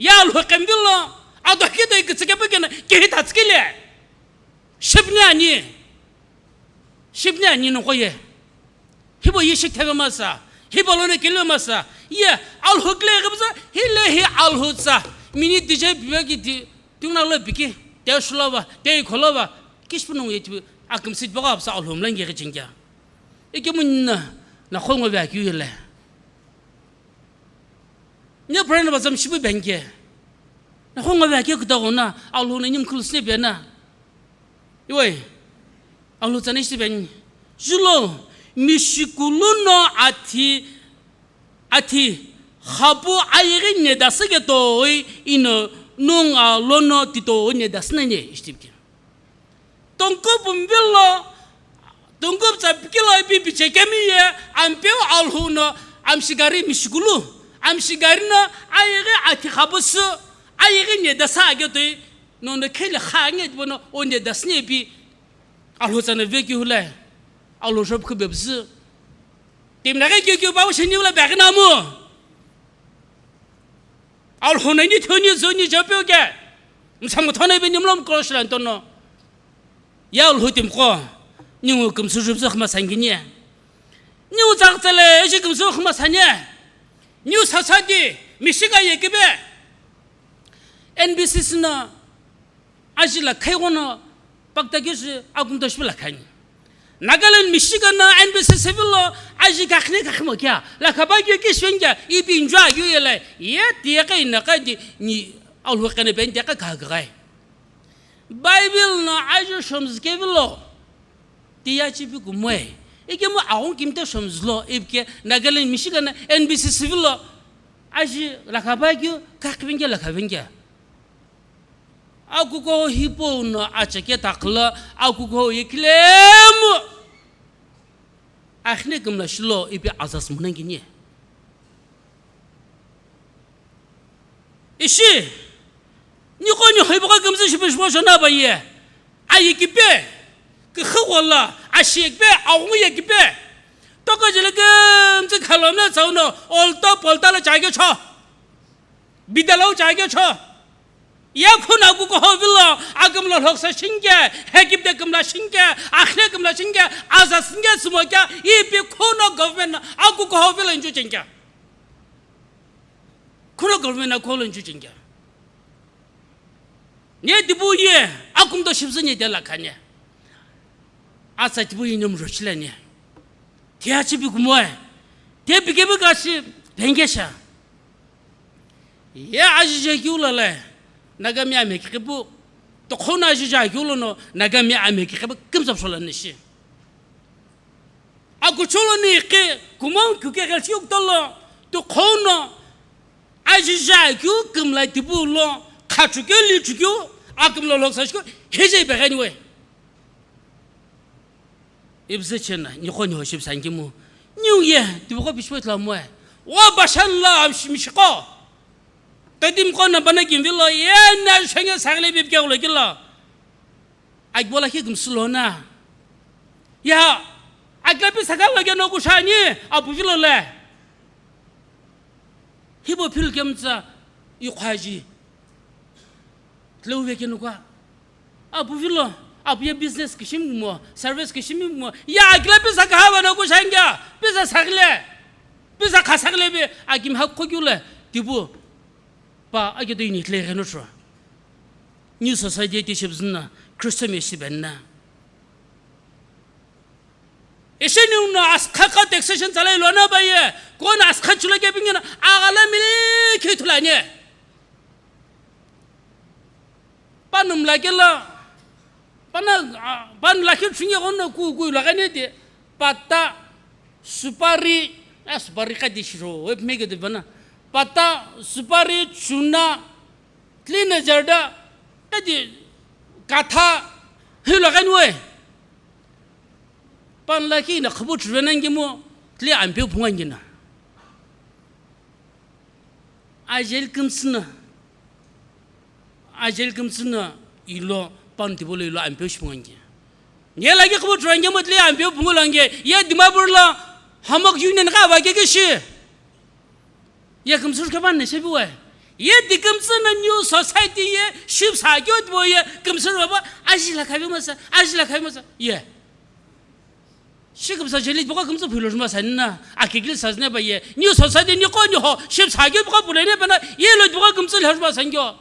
Ya Alhou kembilo, ado kito ikitsike pekena, kihita tsikile. Shibni ani. Shibni ani no koye. Hibo ye shik thebe masa, hibo lone kilo masa, ye Alhou kile gibza, hile hi Alhou tsa, mini dije bibe ki di, tungna lo biki, te shulova, te ikholova, kishpunung ye tibi, akim sit boga apsa Alhou mlang ye chingya. Ike munna, na khongo ve akyu yele. Nye prana bazam shibu bengke. Na khongo ve akyu kuta gona, Alhou na nyim khul sne bena. Iwai, Alhou tsana ishi beni. Julo, mishikulu no athi, athi, khapu ayeghi ne dasike toi, ino nung a lono tito ne dasna ne ishtibki. Tongkup mbilo, tongkup tsapikilo ipi piche kemi ye, ampeu Alhou no, amshigari mishikulu, amshigari no, ayeghi athi khapu su, ayeghi ne dasa age toi, nono khele kha nge bono, one dasne pi, Alhou tsana vekyu hula, Alhou shop khu bebzu. Timna ke kyu kyu bawo sheni hula bagina mu. Alhou na ni thoni zoni jape ke. Msam thona be nimlom cross lan tono. Ya Alhou tim ko. Ningu kumsu jubzu khma sangini. Ningu tsaktsale eji kumsu khma sanye. Ningu sasadi mishika ye kibe. N B C C na aji la khai ghono pakta keu shi akumta shipu la khani. Nagaland Michigan na N B C C vilo aji kakhne kakhimo kya, la khaba keu kishwen kya, ipi enjoy keu yele, ye tiye ka ina ka di ni Alhou kene ben tiye ka ka gai. Bible na aji shomz kevilo, tiya chipi kumwe. Ike mo agon kimte shomz lo, ipke Nagaland Michigan na N B C C vilo aji la khaba keu kakhwen kya, la khawen kya. Akuko hipau no achake takla, akuko ye kilemu. Akhne kumla shilo ipi azas munangini. Ishi, niko ni hoibuka kumzi shipi shipo shona ba ye. Ayi kipe, kikhi wala, ashi kipe, aungu ye kipe. Toko jile kumzi khalomla tsauno, olto polta la chage cho. Bidalau chage cho. Ya khuna kuko hovilo, akumla lhoksa shinge, hekip de kumla shinge, akhne kumla shinge, aza shinge sumo kya, ipi khuna government na akuko hovilo inju chingkya. Khuna government na kholo inju chingkya. Nye dibu ye, akum do shibzu nye de la khanye. Atsa tibu yinum rochilani. Tiya chibi kumoe. Te bikebe kashi pengesha. Ye ajije kiulale. Nagami ame kikipu. Tokhou no ajija akeu lono Nagami ame kiqhipe kümtsü püsho lani shi. Akuchou lono iqhi kumou khuke ghelshi yokutolo, tokhou no ajija akeu kümla tipu lo, khachukeu lichukeu, akümlo lhoksa shikeu, hije ipegheni we. Ipuzu chena, niqo niho shipusa nkimu. Niu ye, tipaqo pishipo ithulu amoe. Wo Bashan lo amshi-, mishiqo. Tadimqo na pana kimvilo, ye na shenge saghile bibke ulo kilo. Akibo lakhi kümsü lona. Ya, akilapi sakha lo keno kushani, apu vilo le. Hipau philu kemtsa iqhuaji. Tile uve kenukwa. Apu vilo, apu ye business kishimi kumo, service kishimi kumo. Ya akila pisa kahava no kushangya, pisa saghile. Pisa khasaghile be, akimi hakho kyule, tipu. Pa, ake to ini tile gheno shro. New society shibzina, Christian ye shibenna. Isheni uno askha kha taxation tsalai lona baye, kona askha chula ke bingena, agala mili khi thulanye. Panum la kela, pana, ah, pan la khi chunye kono ku, ku la kane de, pata, supari, ah, supari ka de shiro, web mege de bana. Pata, supari, chuna, clean jarda, ka de, katha, hi la kane we. Pan lakhi na khupu chuvena ngimo, tile ampeu phunga ngina. Ajeli kümtsü na, ajeli kümtsü na ilo pan tipolo ilo ampeu shi phunga ngi. Nge lakhi khupu chuva ngimo tile ampeu phungu lo ngi, ye Dimapur lo hamok union ka va ke ke shi. Ye kümsü khe ban ne shebi we. Ye di kümsü na new society ye ship sa kyo bo ye kümsü ro ba aji la khabi masa, aji la khabi masa. Ye. Shi kümsü jeli bo kümsü phulo ma sa na, akikil sa ne ba ye. New society ni ko ni ho ship sa kyo bo phulo ne ba na ye lo bo kümsü lo ma sa kyo.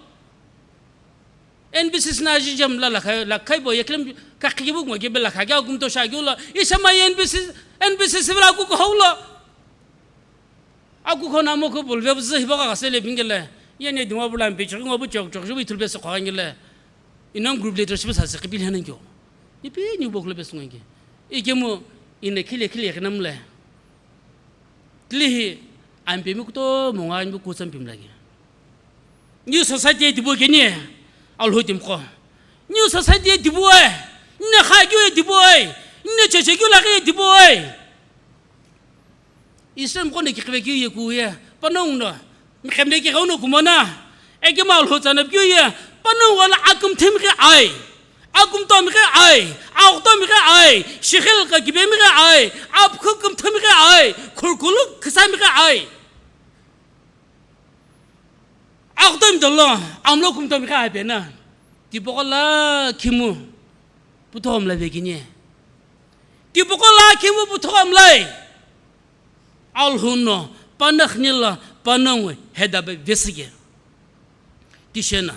N B C C na aji jam la la khai, la khai bo ye klem ka ki bu mo ke be la kha kya gum to sha kyo la. Isa ma ye N B C C, N B C C la ku ko ho la. Aku khona mo ko bulve bzü hiba ka sele bingele. Yene dingwa bula mpi chok ngo bu chok chok jubi thulbe se khangele. Inam group leadership sa se kipi lhanan kyo. Ipi ni bok le bes ngi. Ikemu ine khile khile khnam le. Tlihi ampe mi kuto monga mi kutsam pim lagi. New society dibo keni alho dimko. New society dibo ai. Ne kha kyo dibo ai. Ne cheche kyo lagi dibo ai. Israel mkhono kiqhive keu ye kuye, panongu no, mkhemde kighengu no kumona, ekema lhotsa na keu ye, panongu wala akumthe mighe ai, akumto mighe ai, aghüto mighe ai, shikhel ka kibe mighe ai, apkhu kumthe mighe ai, khurkulu khisa mighe ai. Aghüto midolo, amlo kumto mighe ai bena, tipoko la khimu, puthogho mla vekini. Tipoko la khimu puthogho mlai. Alhou no, panakhni la, panongu heda be vesige. Tishena.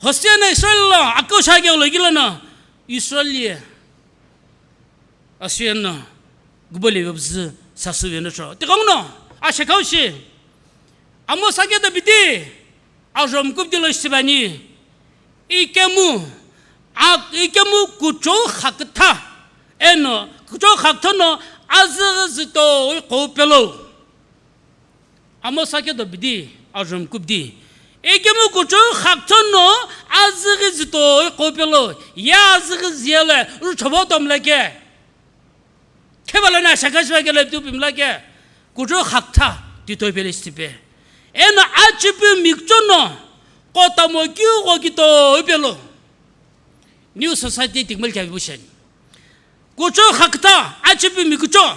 Hosea na Israel lo, akau shage lo gila na, Israel ye. Asiyeno, gubole bzü, sasu veno cho. Tikong no, ashekau shi. Amo sake da bidi, ajom kubdi lo shibani. Ikemu, ak-, ikemu kuchou khakütha, eno, kuchou khakütha no, azüghü zütoi qo pelo. Amo sake do bidi, ajom kubdi. Ikemu kuchou khakütha no, azüghü zütoi qo pelo. Ya azüghü ziele, ruchobo tom leke. Khebala na shaka shiva kele tu pimla ke. Kuchou khakütha titoi pele shitipe. Eno achipi mikcho no kotamo kyu go kito ipelo. New society tikmal kya vibusheni. Kuchou khakütha achipi mikcho.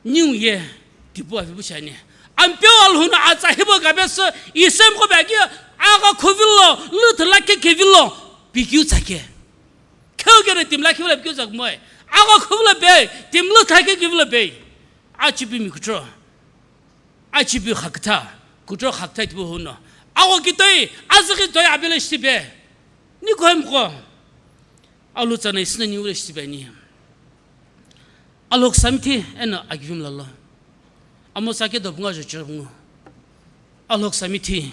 New ye tipu avibusheni. Ampeu alhuna atsa hibo gabesu isem ko bagi aga khuvilo luthla ke kevilo bigyu tsake. Kheu kere timla khivula pikeu zak moe. Agho khuvula bei, timlu thake kivula bei. Achipi mikutro. Achipi khakütha. Kutro khakütha tipu huno. Agho kitoi, azüghi toi abele shitipe. Ni kohem ko. Alu tsana isina ni ule shitipe ni. Alhok samithi eno akivim lalo. Amo sake dobunga jo chirungu. Alhok samithi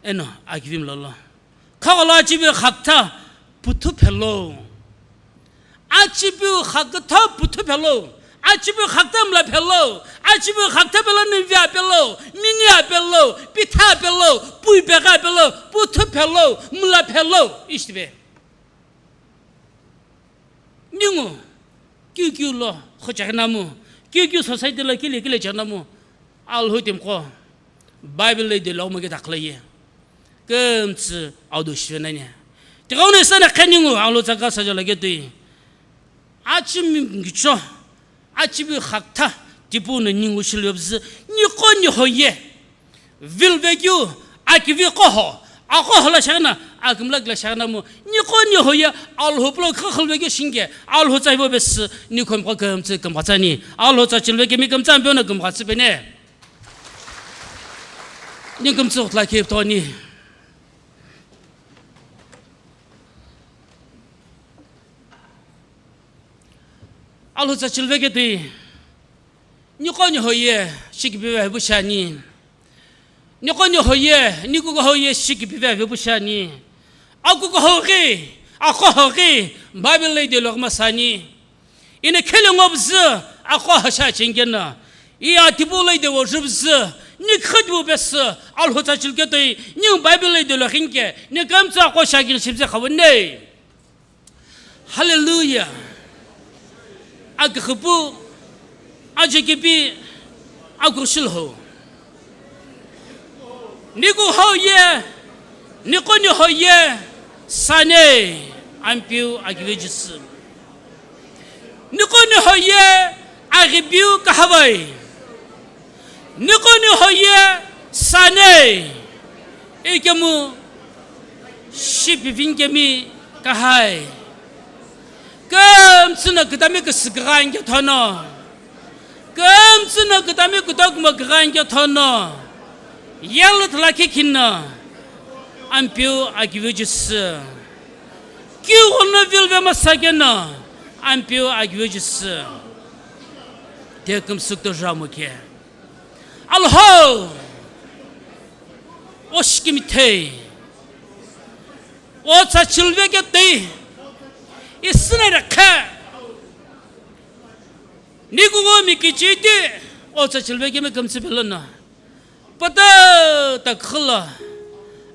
eno akivim lalo. Khagolo achipiu khakütha puthu phelo. Achipiu khakütha puthu phelo. Achipiu khakütha mla phelo. Achipiu khakütha phelo nivi apelo. Mini apelo. Pitha apelo. Pui pegha apelo. Puthu phelo. Mla phelo. Ishtipe. Ningu, kiu kiu lo, kho chaghi namu, kiu kiu society lo, kile kile chaghi namu, Alhou timiqo, Bible lo ide lo mo ke takhle ye. Kümtsü audo shive nani. Tigau ne sana khe ningu, Alhou tsaka sa jala ke tui. Achipiu ngicho, achipiu khakütha, tipu no ningu shilve bzü, niqo niho ye. Vilvekeu, akivi qoho, aqoho la shaghi na, akimlak la shaghi na mu, niqo niho ye, Alhou pulo khakhulvekeu shinke, Alhou tsaivo besi, ni khomqo kümtsü kümghatsani, Alhou tsa chilvekemi kümtsü ampe no kümghatsü pene. Ni kümtsü khutla kiptoni. Alhou tsa chilveketui. Niqo niho ye, shikipive hepu shani. Niqo niho ye, nikukuho ye, shikipive hepu shani. Akukuho ghi, aqoho ghi, Bible lo ide lo kma sani. Ina khele ngo bzü, aqoho sha chengena. Iya tipu lo ide wo ju bzü, ni khatibu besi, Alhou tsa chilketoi, ni Bible lo ide lo khinke, ni kümtsü aqo sha kin shibze khawene. Hallelujah. Aküxüpu, ajekepi, akuxilho. Nikuho ye, niqo niho ye, sane, Ampeu akivi Jisü. Niqo niho ye, aghipiu kahavai. Niqo niho ye sane, ikemu shipivinkemi kahai. Kümtsü no kütami küsü kagha inke thono. Kümtsü no kütami kütokmo kagha inke thono. Yellow thlaki khinno. Ampeu akivi Jisü. Kiu ono vilve masakeno. Ampeu akivi Jisü. Te kümsük to jamu ke. Alhou, o shikimithei, o tsa chilveketoi, isüna rekhe, nikukuho mi kichiti, o tsa chilvekemi kümtsü pelo no, pata ta khülo,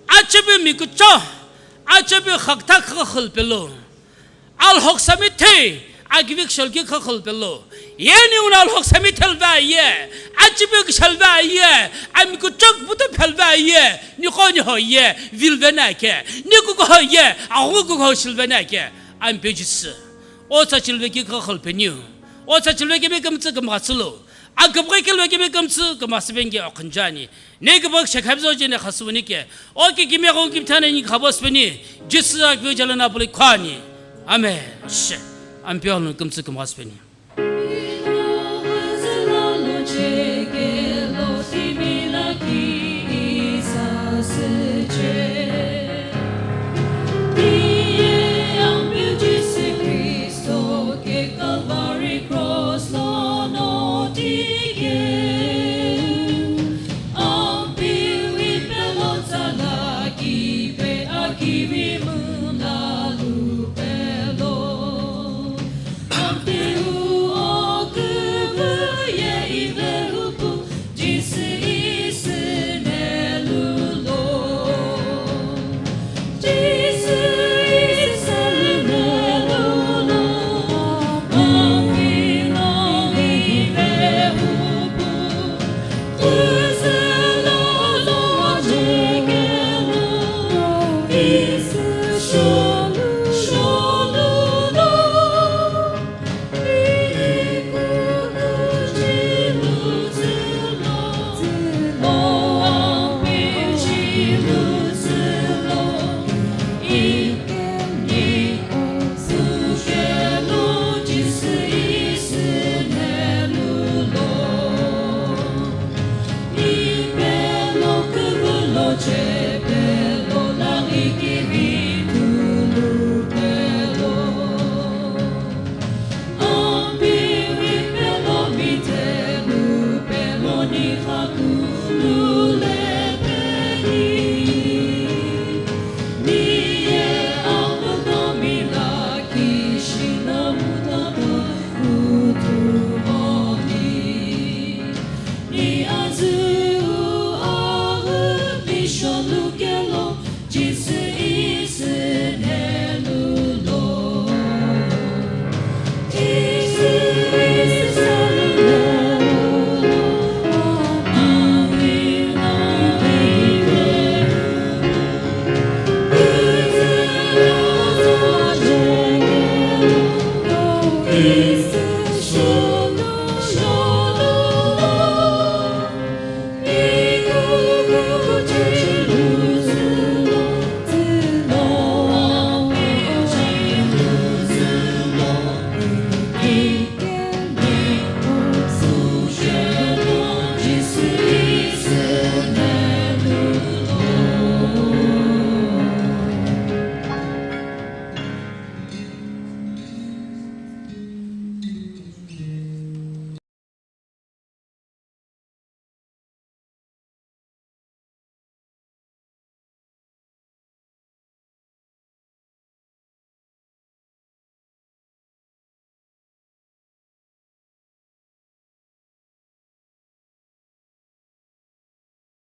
achipiu mi kucho, achipiu khakütha khükhül pelo. Alhou ksamithei, akivi kishal ki khakhal pelo. Yeni una Alhou ksamithei lve aye, achipiu kishal ve aye, ami kuchok putu phel ve aye, niqo niho ye, vil ve na ke, nikukuho ye, aghukukuho shil ve na ke, Ampeu Jisü. O tsa chil ve ki khakhal peniu. O tsa chil ve kemi kümtsü kümghatsü lo. Aküpghi kil ve kemi kümtsü kümghatsü venge okhünjani. Ne kübak shekhabzo jene khasüvünike. O kikimiye ghokimthana ni khabosüpeni. Jisü aküvü jalana puli khwani. Amen. She. Ampeu Alhou kümtsü kümghatsüpeni.